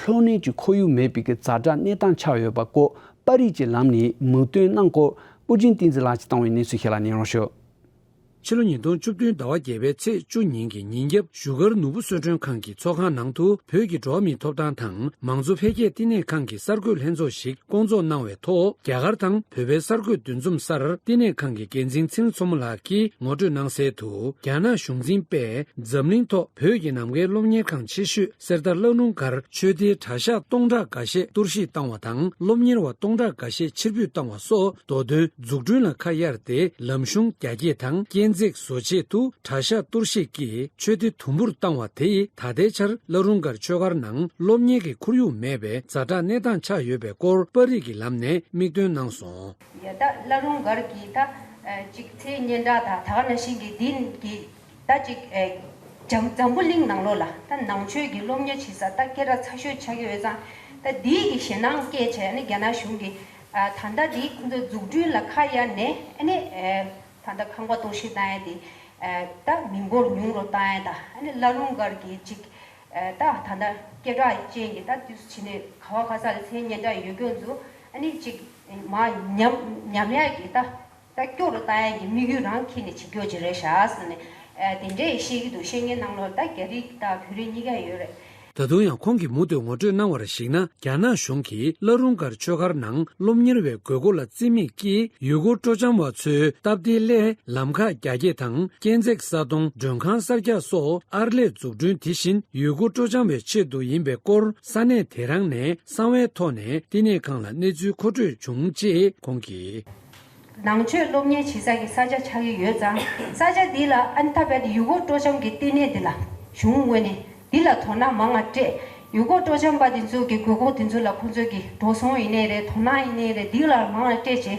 ལྷོ་ནུབ་ཀྱི་ཁོར་ཡུག་མེད་པའི་གི་ཛ་དྲག་གནས་སྟངས་ཆགས་ཡོད་པ་སྐོར་པར་རིས་ཀྱི་ལམ་ནས་མིག་སྟོན་གནང་སྐོར་ཨུ་རྒྱན་བསྟན་འཛིན་ལགས་ཀྱིས་བཏང་བའི་གནས་ཚུལ་ཞིག་ལ་ཉན་རོགས་ཞུ། ཕྱི་ལོ་ཉིས་སྟོང་བཅུ་བདུན་ཟླ་བ་བརྒྱད་པའི་ཚེས་བཅུ་ཉིན་གྱི་ཉིན་རྒྱབ་བཞུགས་སྒར་ནོར་བུ་གསོལ་མགྲོན་ཁང་གི་ཚོགས་ཁང་ནང་དུ་བོད་ཀྱི་འགྲོ་བ་མིའི་ཐོབ་ཐང་དང་མང་གཙོ་འཕེལ་རྒྱས་བསྟི་གནས་ཁང་གི་གསར་འགོད་ལྷན་ཚོགས་ཤིག་བསྐོང་ཚོགས་གནང་བའི་ཐོག་རྒྱ་གར་དང་བོད་པའི་གསར་འགོད་འདུ་འཛོམས་སར་བསྟི་གནས་ཁང་གི་འགན་འཛིན་ཚེ་རིང་མཚོ་མོ་ལགས་ཀྱིས་ངོ་སྤྲོད་གནང་གསལ་དུ། རྒྱ་ནག་གཞུང་འཛིན་པས་འཛམ་གླིང་ཐོག་བོད་ཀྱི་ནམ་མཁའི་སློབ་གཉེར་ཁང་ཆེ་ཤོས་གསེར་རྟ་བླ་རུང་སྒར་ཆོས་སྡེའི་གྲྭ་ཤག་སྟོང་ཕྲག་འགའ་ཤས་གཏོར་བཤིག་བཏང་བ་དང་། སློབ་གཉེར་བ་སྟོང་ཕྲག་འགའ་ཤས་ཕྱིར་འབུད་བཏང་བ་སོགས་མདོ་དོན་འཛུགས་སྐྲུན་ལ་ཁ་གཡར་ཏེ་ལམ་གཞུང་རྒྱ་སྐྱེད་དང་སྐས་འཛེག་བཟོ་ཆེད་དུ་གྲྭ་ཤག་གཏོར་བཤིག་གིས་ཆོས་སྡེ་དུམ་བུར་བཏང་བ་དེས་ད་ལྟའི་ཆར་བླ་རུང་སྒར་ཆོས་སྒར་ནང་སློབ་གཉེར་གྱི་ཁོར་ཡུག་མེད་པའི་ཛ་དྲག་གནས་སྟངས་ཆགས་ཡོད་པའི་སྐོར་པར་རིས་ཀྱི་ལམ་ནས་མིག་སྟོན་གནང་སོང་། ཡ་ད་བླ་རུང་སྒར་གྱི་ད་ཅིག་མཚན་སྙན་གྲགས་དང་ད་ག་ནང་བཞིན་གྱི་འདི་གི་ད་ཅིག་ཨེ། འཛམ་འཛམ་བུ་གླིང་ནང་ལོགས་ལ་ད་ནང་ཆོས་ཀྱི་སློབ་གཉེར་བྱེད་ས་ད་སྐད་གྲགས་ཚ་ཤོས་ཆགས་ཀྱི་ཡོད་ཙང་། ད་འདིའི་གི་ཞེད་སྣང་སྐྱེས་བྱས་ནས་རྒྱ་ནག་གཞུང་གིས་ཨ་ད་ལྟ་འདི་ཁོང་ཚོ་འཛུགས་སྐྲུན་ལ་ཁ་གཡར་ནས་ཨ་ནི་ཨེ་ད་ལྟ་ཁང་པ་གཏོར་བཤིག་བཏང་ཡ་དེ་ཨེ་ད་མི་འབོར་ཉུང་རུ་བཏང་ཡ་ད་ཨ་ནི་བླ་རུང་སྒར་གྱི་ཅིག་ཨེ་ད་ད་ལྟ་སྐད་གྲགས་ཅན་གྱི་ད་དུས་སུ་ཕྱིན་ནས་ག་བ་ག་ས་ལ་མཚན་སྙན་གྲགས་ཡོད་མཁན་ཚོ་ཨ་ནི་ཅིག་མར་ཉམས་ཉམས་ཡ་གི་ད། ད་སྐྱོ་རུ་བཏང་ཡ་གི་དམིགས་ཡུལ་རང་འཁྱེར་ནས་བྱེད་རྒྱུ་ཅིག་རེད་ཤག་ཟེར་ནས་ཨ་དེ་འདྲས་བཤད་ཀྱི་འདུག་བཤད་མཁན་ནང་ལོགས་ད་རྒྱ་རིགས་དང་བོད་རིགས་གཉིས་ཀ་ཡོད་རེད། ད་དུང་ཡང་ཁོང་གིས་མུ་མཐུད་ངོ་སྤྲོད་གནང་བར་གཞིགས་ན། རྒྱ་ནག་གཞུང་གིས་བླ་རུང་སྒར་ཆོས་སྒར་ནང་སློབ་གཉེར་བའི་དགོས་མཁོ་ལ་བརྩི་མེད་ཀྱིས་ཡུལ་སྐོར་སྤྲོ་འཆམ་བ་ཚོའི་སྟབས་བདེའི་སླད་ལམ་ཁ་རྒྱ་སྐྱེད་དང་སྐས་འཛེག་ས་དོང་མགྲོན་ཁང་གསར་རྒྱག་སོགས་ཨར་ལས་འཛུགས་སྐྲུན། དེ་བཞིན་ཡུལ་སྐོར་སྤྲོ་འཆམ་བའི་ཆེད་དུ་ཡིན་པའི་སྐོར་ས་གནས་དེ་རང་ནས་གསང་བའི་ཐོག་ནས་བསྟི་གནས་ཁང་ལ་གནས་ཚུལ་མཁོ་སྤྲོད་བྱུང་ཅེས་ཁོང་གིས། ནང་ཆོས་སློབ་གཉེར་བྱེད་ས་ཀྱི་ས་ཆ་ཆགས་ཀྱི་ཡོད་ཙང་། ས་ཆ་འདི་ལ་ཨ་ནི་ད་བལ་ཡུལ་སྐོར་སྤྲོ་འཆམ་གྱི་ལྟེ་གནས་འདི་ལ་གཞུང་ངོས་ནས་འདི་ལ་དོ་སྣང་མང་ང་སྤྲད། ཡུལ་སྐོར་སྤྲོ་འཆམ་པ་འདི་ཚོ་གི་དགོས་མཁོ་འདི་ཚོ་ལ་ཁོང་ཚོ་གི་འགྲོ་སོང་ཡིན་ནའི་རེད། དོ་སྣང་ཡིན་ནའི་རེད། འདི་ལ་མང་ང་སྤྲད་བྱས།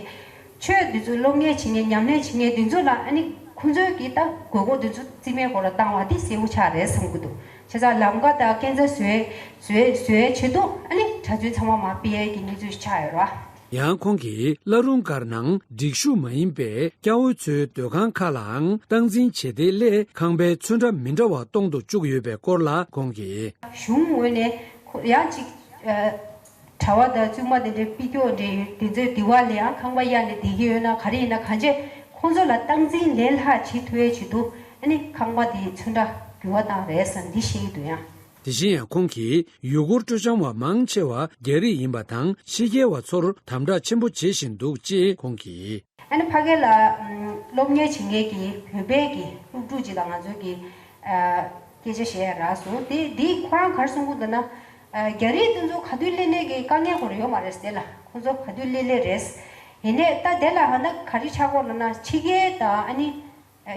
ཆོས་འདི་ཚོ་སློབ་གཉེར་བྱེད་མཁན་ཉམས་ལེན་བྱེད་མཁན་འདི་ཚོ་ལ་ཨ་ནི་ཁོང་ཚོའི་གི་ད་དགོས་མཁོ་འདི་ཚོ་རྩིས་མེད་སྐོར་ལ་བཏང་བ་འདི་གསལ་པོ་ཆགས་རེད་བསམ་གྱི་འདུག་བྱས་ཙང་ལམ་ཀ་དང་སྐས་འཛེག་བཟོས་བཟོས་བཟོས་བྱེད་དུས་ཨ་ནི་གྲྭ་བཙུན་ཚང་མ་མར་ཕུད་ཡས་ཀྱི་གནས་ཚུལ་ཆགས་ཡོད་རེད་བ། ཡང་ཁོང་གིས་བླ་རུང་སྒར་ནང་སྒྲིག་ཞུགས་མ་ཡིན་པའི་སྐྱ་བོ་ཚོའི་སྡོད་ཁང་ཁག་ལའང་སྟངས་འཛིན་བྱེད་བདེའི་སླད་ཁང་པའི་ཚོན་ཁྲ་མི་འདྲ་བ་གཏོང་དུ་བཅུག་ཡོད་པའི་སྐོར་ལ་ཁོང་གིས། གཞུང་ངོས་ནས་ཁོ་ཡང་ཅིག་ཨ་གྲྭ་པ་དང་བཙུན་མ་དེ་འདྲའི་སྤུས་ཀྱོག་འདྲ་ཡོད་དེ་ཚོའི་དེ་བ་ལ་ཡང་ཁང་པ་གཡར་ནས་བསྡད་ཀྱི་ཡོད་ན་ག་རེ་ཡིན་ན་གང་བྱས་ཁོང་ཚོ་ལ་སྟངས་འཛིན་ལས་སླ་བྱེད་ཐུབ་ཡས་ཆེད་དུ་ཨ་ནི་ཁང་པ་དེའི་ཚོན་ཁྲ་འགྱུར་བ་བཏང་རེད་ཟེར་འདི་ཤེས་ཀྱི་འདུག་ཡང་། དེ་བཞིན་ཡང་ཁོང་གིས་ཡུལ་སྐོར་སྤྲོ་འཆམ་བ་མང་ཆེ་བ་རྒྱ་རིགས་ཡིན་པ་དང་ཕྱི་རྒྱལ་བ་ཚོར་དམ་དྲག་ཆེན་པོ་བྱེད་བཞིན་འདུག་ཅེས་ཁོང་གིས། ཨ་ནི་ཕ་གི་ལ་ཨམ་སློབ་གཉེར་བྱེད་མཁན་གྱི་བོད་པའི་གི་སློབ་ཕྲུག་ཅིག་དང་ང་ཚོ་གི་ཨ་སྐད་ཆ་བཤད་ཡ་རག་སོང་། དེ་དེ་ཁོ་རང་ག་རེ་གསུང་གི་འདུག་ན། ཨ་རྒྱ་རིགས་དེ་ཚོ་ག་དུས་སླེབས་ནས་གི་དཀའ་ངལ་ཁོ་ར་ཡོད་མ་རེད་ཟེར་ལ། ཁོང་ཚོ་ག་དུས་སླེབས་སླེབས་རེད། ཡིན་ནའི་ད་དེ་ལ་ཧ་ན་ག་རེ་ཆགས་ཀྱི་ཡོད་ལབ་ན། ཕྱི་རྒྱལ་དང་ཨ་ནི་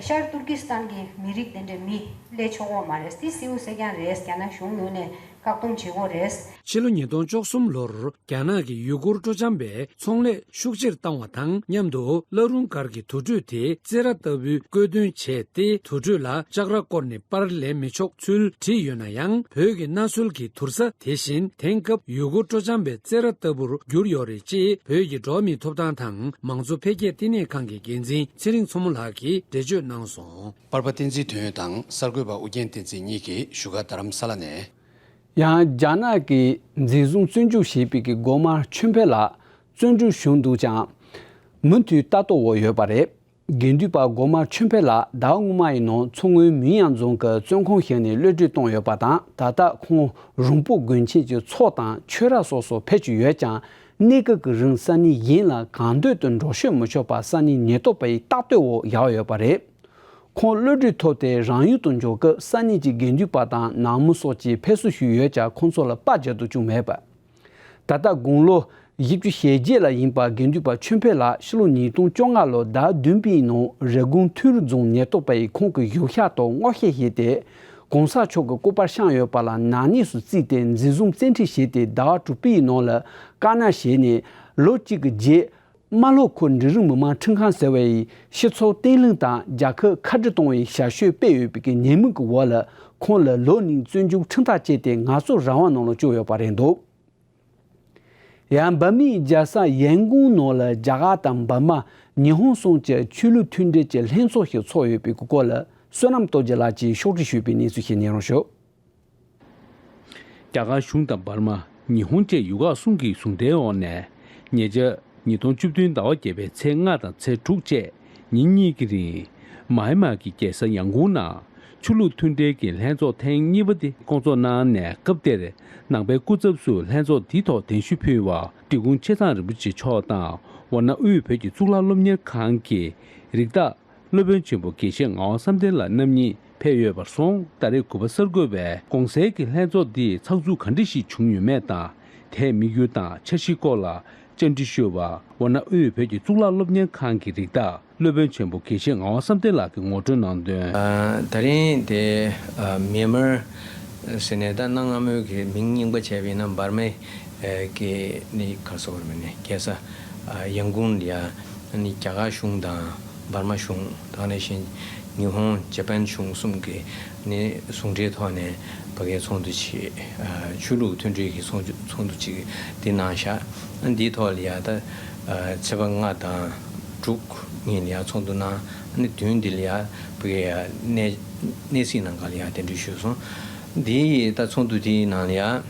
ཤར་ཏུར་ཀི་སི་ཐན་གྱི་མི་རིགས་དེ་འདྲའི་མི་སླེབས་ཆོག་གི་མ་རེད། དེ་སེའུ་སེ་རྐྱང་རེད། རྒྱ་ནག་གཞུང་ངོས་ནས་བཀག་སྡོམ་བྱེད་ཀྱི་ཡོད་རེད། ཕྱི་ལོ་ཉིས་སྟོང་བཅུ་གསུམ་ལོར་རྒྱ་ནག་གིས་ཡུ་གུར་སྤྲོ་འཆམ་པའི་ཚོང་ལས་ཤུགས་ཆེར་བཏང་བ་དང་མཉམ་དུ། བླ་རུང་སྒར་གྱི་དུར་ཁྲོད་དེ་རྩེད་ར་ལྟ་བུའི་བཀོད་སྟོན་བྱས་ཏེ། དུར་ཁྲོད་ལ་ལྕགས་ར་བསྐོར་ནས་པར་ལེན་མི་ཆོག་ཚུལ་བྲིས་ཡོད་ན་ཡང་། བོད་ཀྱི་གནའ་སྲོལ་གྱི་དུར་ས་དེ་བཞིན་དེང་སྐབས་ཡུ་གུར་སྤྲོ་འཆམ་པའི་རྩེད་ར་ལྟ་བུར་གྱུར་ཡོད་རེད། ཅེས་བོད་ཀྱི་འགྲོ་བ་མིའི་ཐོབ་ཐང་དང་མང་གཙོ་འཕེལ་རྒྱས་ལྟེ་གནས་ཁང་གི་འགན་འཛིན་ཚེ་རིང་མཚོ་མོ་ལགས་ཀྱིས་འགྲེལ་བརྗོད་གནང་སོང་། པར་པ་བསྟན་འཛིན་དོན་དང་གསར་འགོད་པ་ཨུ་རྒྱན་བསྟན་འཛིན་གཉིས་ཀྱིས་བཞུགས་སྒར་རྡ་རམ་ས་ལ་ནས། ཡང་རྒྱ་ནག་གིས་འཛིན་བཟུང་བཙོན་འཇུག་བྱས་པའི་གི་སྒོ་མང་ཆོས་འཕེལ་ལགས་བཙོན་འཇུག་བྱུང་འདུག་ཀྱང་། མུ་མཐུད་ལྟ་རྟོག་འོག་ཡོད་པ་རེད། དགེ་འདུན་པ་སྒོ་མང་ཆོས་འཕེལ་ལགས་ཟླ་བ་སྔོན་མ་ཡི་ནང་མཚོ་སྔོན་མིན་ཡང་རྫོང་གི་བཙོན་ཁང་ཞིག་ནས་གློད་གྲོལ་བཏང་ཡོད་པ་དང་། ད་ལྟ་ཁོང་རོང་སྤོ་དགོན་ཆེན་གྱི་ཚོགས་དང་ཆོས་ར་སོགས་སུ་ཕེབས་ཀྱི་ཡོད་ཀྱང་། གནས་སྐབས་ཀྱི་རིང་ས་གནས་གཞན་ལ་གང་འདོད་དུ་འགྲོ་བཤོས་མི་ཆོག་པ་ས་གནས་ཉེན་རྟོག་པ་ཡི་ལྟ་རྟོག་འོག་བཞག་ཡོད་པ་རེད། ཁོང་གློད་གྲོལ་ཐོབ་སྟེ་རང་ཡུལ་དུ་འབྱོར་སྐབས་ས་གནས་ཀྱི་དགེ་འདུན་པ་དང་ནང་མི་སོགས་ཀྱིས་ཕེབས་བསུ་ཞུས་ཡོད་ཀྱང་། ཁོང་ཚོ་ལ་པར་རྒྱག་ཐུབ་བྱུང་མེད་པ། ད་ལྟ་དགུང་ལོ་བཞི་བཅུ་ཞེ་བརྒྱད་ལ་ཡིན་པ་དགེ་འདུན་པ་ཆོས་འཕེལ་ལགས་ཕྱི་ལོ་ཉིས་སྟོང་བཅོ་ལྔ་ལོར་ཟླ་བདུན་པའི་ནང་རི་ཀོན་ཐུན་རི་རྫོང་ཉེན་རྟོག་པ་ཡིས་ཁོང་གི་གཞུག་ཞག་ཐོག་སྔོག་བཤེར་བྱས་ཏེ། གོང་ས་མཆོག་གི་སྐུ་པར་བཤམས་ཡོད་པ་ལ་ནག་ཉེས་སུ་བརྩིས་ཏེ་འཛིན་བཟུང་བཙན་ཁྲིད་བྱས་ཏེ། ཟླ་བ་དྲུག་པའི་ནང་ལ་བཀག་ཉར་བྱས་ནས། ལོ་གཅིག་གི་རྗེས། རྨ་ལྷོ་ཁུལ་འབྲི་རུ་མི་དམངས་ཁྲིམས་ཁང་ཟེར་བ་ཡིས་སྤྱི་ཚོགས་བརྟན་ལྷིང་དང་རྒྱལ་ཁབ་ཁ་བྲལ་གཏོང་བའི་ཞབས་ཞུ་སྤེལ་ཡོད་པའི་ཉེས་མིང་གི་འོག་ལ། ཁོང་ལ་ལོ་གཉིས་བཙོན་འཇུག་ཁྲིམས་ཐག་བཅད་དེ་ངལ་རྩོལ་རང་དབང་ནང་ལ་བཅུག་ཡོད་པ་རེད་འདུག་ཡང་འབར་མའི་རྒྱལ་ས་ཡན་ཀུང་ནང་ལ་རྒྱ་གར་དང་འབར་མ། ཉི་ཧོང་གསུམ་གྱི་ཆོས་ལུགས་མཐུན་འབྲེལ་གྱི་ལྷན་ཚོགས་ཤིག་ཚོགས་ཡོད་པའི་སྐོར་ལ། བསོད་ནམས་རྡོ་རྗེ་ལགས་ཀྱིས་ཕྱོགས་སྒྲིག་ཞུས་པའི་གནས་ཚུལ་ཞིག་ཉན་རོགས་ཞུ། རྒྱ་གར་གཞུང་དང་འབར་མ། ཉི་ཧོང་བཅས་ཡུལ་ཁག་གསུམ་གྱི་ཟུང་འབྲེལ་འོག་ནས། ཉེ་ཆར་ཉིས་སྟོང་བཅུ་བདུན་ཟླ་བ་བརྒྱད་པའི་ཚེས་ལྔ་དང་ཚེས་དྲུག་བཅས་ཉིན་གཉིས་ཀྱི་རིང་། མཱ་ཧེ་མཱ་གི་རྒྱལ་ས་ཡང་ཀུང་ནང་ཆོས་ལུགས་མཐུན་འབྲེལ་གྱི་ལྷན་ཚོགས་ཐེངས་གཉིས་པ་དེ་བསྐོང་ཚོགས་གནང་ནས། སྐབས་དེར་ནང་པའི་སྐུ་ཚབ་སུ་ལྷན་ཚོགས་དེའི་ཐོག་གདན་ཞུ་ཕུལ་བ་འབྲི་གུང་ཆེ་ཚང་རིན་པོ་ཆེ་མཆོག་དང་། ཝཱ་ཎ་དབུས་བོད་ཀྱི་གཙུག་ལག་སློབ་གཉེར་ཁང་གི་རིགས་བདག་སློབ་དཔོན་ཆེན་པོ་དགེ་བཤེས་ངག་དབང་བསམ་གཏན་ལགས་རྣམ་གཉིས་ཕེབས་ཡོད་པར་སོང་། ད་རེས་གུས་པ་གསར་འགོད་པས་གོང་གསལ་གྱི་ལྷན་ཚོགས་འདིའི་ཚགས་ཚུད་ག་འདྲ་ཞིག་བྱུང་ཡོད་མེད་དང་། དེའི་དམིགས་ཡུལ་དང་འཆར་གཞིའི་སྐོར་ལ་བཅར་འདྲི་ཞུས་པར། ཝཱ་ཎ་དབུས་བོད་ཀྱི་གཙུག་ལག་སློབ་གཉེར་ཁང་གི་རིགས་བདག་སློབ་དཔོན་ཆེན་པོ་དགེ་བཤེས་ངག་དབང་བསམ་གཏན་ལགས་ཀྱིས་ངོ་སྤྲོད་གནང་དོན། ཨ། ད་རིང་དེ། ཨ། མེན་མར་ཟེར་ནས། ད་གནའ་སྔ་མོའི་གི་མིང་རྙིང་པ་བྱས་པ་ཡིན་ན་འབར་མའི་ཨ། གི་ནི་ག་རེ་ཟེར་དགོས་རེད། མིན་ནི་རྒྱལ་ས་ཨ། ཡང་ཀུང་ལ་ཡ་ནི་རྒྱ་གར་གཞུང་དང་འབར་མ་གཞུང་དང་། ནང་བཞིན་ཉི་ཧོང་ཇ་པན་གཞུང་གསུམ་གྱི་ནི་ཟུང་འབྲེལ་ཐོག་ནས་ཕ་གིའི་ཚོགས་འདུ་ཅིག་ཨ། ཆོས་ལུགས་མཐུན་སྒྲིལ་གྱི་ཚོགས་འདུ་ཅིག་འདི་གནང་ཤག་ཨ། འདིའི་ཐོག་ལ་ཡ་ད་ཨ། ཚེས་པ་ལྔ་དང་དྲུག་གཉིས་ལ་ཡ་ཚོགས་འདུ་གནང་། ཨ་ནི་བདུན་འདི་ལ་ཡ་ཕ་གིའི་ཡ་གནས་གནས་གཟིགས་གནང་ག་ལ་ཡ་གདན་འདྲེན་ཞུས་སོང་། འདིའི་ད་ཚོགས་འདུ་དེའི་ནང་ལ་ཡ། ཨ།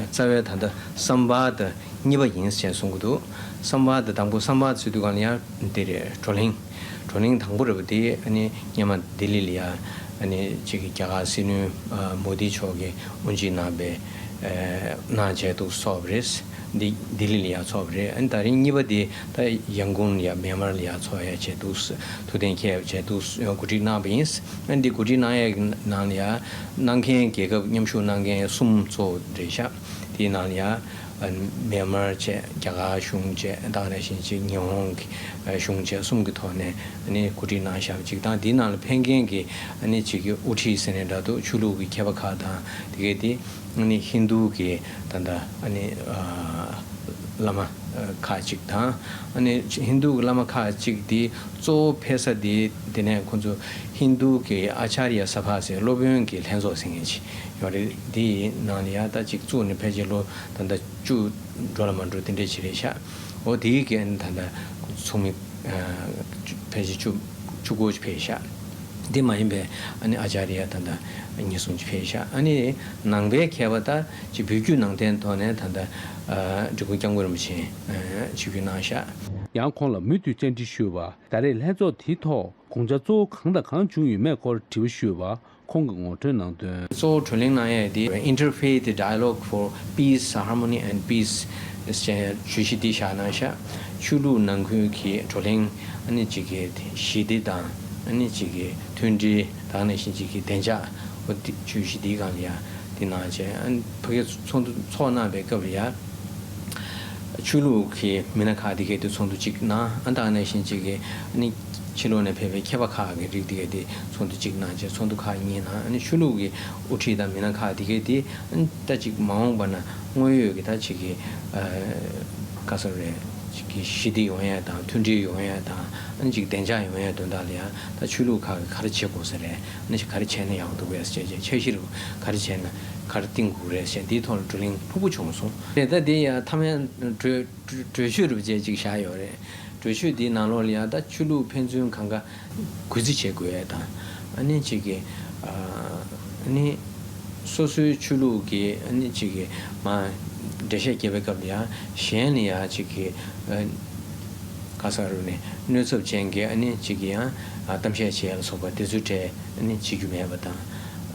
རྩ་བའི་ད་ལྟ་སམ་བྷ་ད་གཉིས་པ་ཡིན་ཟེར་གསུང་གི་འདུག་སམ་བྷ་ད་དང་པོ། སམ་བྷ་ད་ཟེར་དུས་གང་ལ་ཡ་འདི་རེད། བགྲོ་གླེང་། བགྲོ་གླེང་དང་པོ་རེད་པ། དེ་ཨ་ནི་སྔོན་མ་ལྡི་ལི་ལ་ཡ་ཨ་ནི་གཅིག་གི་རྒྱ་གར་སྲིད་བློན་ཨ། མོ་དི་མཆོག་གིས་དབུ་འབྱེད་གནང་བའི་ཨ། གནང་བྱས་འདུག་ཚོགས་པ་རེད། འདི་ལྡི་ལི་ལ་ཡ་ཚོགས་པ་རེད། ཨ་ནི་ད་རིང་གཉིས་པ་དེ་ད་ཡང་ཀུང་ལ་ཡ་མེན་མར་ལ་ཡ་ཚོགས་ཡ་བྱས་འདུག་ཐུགས་གཏན་འཁེལ་བྱས་འདུག་གོ་སྒྲིག་གནང་བ་ཡིན། ཨ་ནི་འདི་གོ་སྒྲིག་གནང་ཡ་གི་ནང་ལ་ཡ་གནང་མཁན་རྒྱལ་ཁབ་མཉམ་ཞུགས་གནང་མཁན་གསུམ་གཙོ་བོ་རེད་ཤག་དེའི་ནང་ལ་ཡ་མེན་མར་བྱས། རྒྱ་གར་གཞུང་བྱས། དེ་ནང་བཞིན་གཅིག་ཉི་ཧོང་གི་གཞུང་བྱས། གསུམ་གྱི་ཐོག་ནས་ཨ་ནི་གོ་སྒྲིག་གནང་བཞག་པ་གཅིག་དང་། དེའི་ནང་ལ་ཕེབས་མཁན་གྱི་ཨ་ནི་གཅིག་གི་དབུ་ཁྲིད་ཟེར་ནའི་འདྲ་འདུག་ཆོས་ལུགས་ཀྱི་མཁས་པ་ཁག་དང་། དེ་གས་དེ་ཨ་ནི་ཧིན་རྡུ་གི་ད་ལྟ་ཨ་ནི་ཨ་བླ་མ་ཁག་ཅིག་དང་། ཨ་ནི་ཧིན་རྡུ་གི་བླ་མ་ཁག་ཅིག་དེ་གཙོ་བོ་ཕེབས་ས་དེ། དེ་ནས་ཁོང་ཚོ་ཧིན་རྡུ་གི་ཨ་ཅཱརྱ་ས་བྷ་ཟེར་སློབ་དཔོན་གྱི་ལྷན་ཚོགས་ཟེར་མཁན་ཅིག་ཡོད་རེད། དེའི་ནང་ལ་ཡ་ད་ཅིག་བཙུགས་ནས་ཕལ་ཆེར་ལོ་ད་ལྟ་བཅུ་འགྲོ་ལ་མ་འགྲོ་དེ་འདྲས་ཅིག་རེད་ཤག་འོ་དེའི་གི་ཨ་ནི་ད་ལྟ་ཚོགས་མི་ཨ་ཕལ་ཆེར་བཅུ་བཅུ་དགུ་ཅིག་ཕེབས་ཤག་དེ་མ་ཡིན་པའི་ཨ་ནི་ཨ་ཅཱརྱ་ད་ལྟ་གཉིས་གསུམ་ཅིག་ཕེབས་ཤག་ཨ་ནི་ནང་པའི་མཁས་པ་ད་ཅིག་བོད་བརྒྱུད་ནང་བསྟན་ཐོག་ནས་ད་ལྟ་ཨ་འབྲི་གུང་སྐྱབས་མགོན་རིན་པོ་ཆེ་ཨ་ཆིབས་བསྒྱུར་གནང་ཤག་ཡང་ཁོང་ལ་མུ་མཐུད་བཅར་འདྲི་ཞུས་པར། ད་རེས་ལྷན་ཚོགས་དེའི་ཐོག་དགོངས་འཆར་གཙོ་བོ་གང་དང་གང་བྱུང་ཡོད་མེད་སྐོར་དྲི་བ་ཞུས་པར། ཁོང་གིས་ངོ་སྤྲོད་གནང་དོན། གཙོ་བོ་བགྲོ་གླེང་གནང་ཡས་དེ་Interfaith Dialogue for Peace, Harmony and Peace ཞེས་བརྗོད་གཞི་འདི་བཞག་གནང་ཤག་ཆོས་ལུགས་ནང་ཁུལ་གྱི་བགྲོ་གླེང་ཨ་ནི་གཅིག་གི་ཞི་བདེ་དང་ཨ་ནི་གཅིག་གི་མཐུན་སྒྲིལ་དང་། ནང་བཞིན་གཅིག་གི་བདེ་འཇགས། འོ་དེ་བརྗོད་གཞི་འདིའི་སྒང་ལ་ཡ་དེ་གནང་བྱས། ཨ་ནི་ཕ་གིའི་ཚོགས་འདུ་ཚོགས་གནང་བའི་སྐབས་ལ་ཡ། ཆོས་ལུགས་ཀྱི་མི་སྣ་ཁག་དེ་གས་དེ་ཚོགས་འདུ་གཅིག་གནང་། ཨ་ད་ག་ནང་བཞིན་གཅིག་གི་ཨ་ནི་ཕྱི་ལོགས་ནས་ཕེབས་པའི་མཁས་པ་ཁག་གི་རིགས་དེ་གས་དེ་ཚོགས་འདུ་གཅིག་གནང་བྱས། ཚོགས་འདུ་ཁག་གཉིས་གནང་། ཨ་ནི་ཆོས་ལུགས་ཀྱི་དབུ་ཁྲིད་དང་མི་སྣ་ཁག་དེ་གས་དེ་ཨ་ནི་ད་གཅིག་མ་འོངས་པ་ན་དངོས་ཡོད་ཀྱི་ད་གཅིག་གི་ཨ་ག་ཟེར་རེད། གཅིག་གི་ཞི་བདེ་ཡོང་ཡ་དང་མཐུན་སྒྲིལ་ཡོང་ཡ་དང་ཨ་ནི་གཅིག་བདེ་འཇགས་ཡོང་ཡ་དོན་དག་ལ་ཡང་ད་ཆོས་ལུགས་ཁག་གིས་ག་རེ་བྱེད་དགོས་ས་རེད། ཨ་ནི་གཅིག་ག་རེ་བྱས་ན་ཡག་འདུག་གས་ཟེར་བྱས། འཆར་གཞི་རུ་ག་རེ་བྱས་ན་ག་རེ་བཏིང་དགོས་རེད་ཟེར་འདིའི་ཐོག་ལ་བགྲོ་གླེང་ལྷུག་པོ་བྱུང་སོང་། རེད། ད་དེ་ཡང་མཐའ་མའི་གྲོས་གྲོས་གྲོས་ཆོད་རུ་བྱས་ཅིག་བཞག་ཡོད་རེད། གྲོས་ཆོད་འདིའི་ནང་ལོགས་ལ་ཡང་ད་ཆོས་ལུགས་ཕན་ཚུན་གང་ག་གུས་བརྩི་བྱེད་དགོས་ཡ་དང་། ཨ་ནི་གཅིག་གི་ཨ་ནི་སོ་སོའི་ཆོས་ལུགས་ཀྱི་ཨ་ནི་གཅིག་གི་མ་འགྲེལ་བཤད་རྒྱབ་པའི་སྐབས་ལ་ཡང་གཞན་ལ་ཡང་གཅིག་གི་ཨ་ག་ས་རུ་ནས་གནོད་ཚབས་ཅན་གྱི་ཨ་ནི་གཅིག་གི་ཡང་ཨ་གཏམ་བཤད་བྱེད་ཡ་ལ་སོགས་པ་དེ་ཚོའི་གྲས་ཨ་ནི་བྱེད་རྒྱུ་མེད་པ་དང་།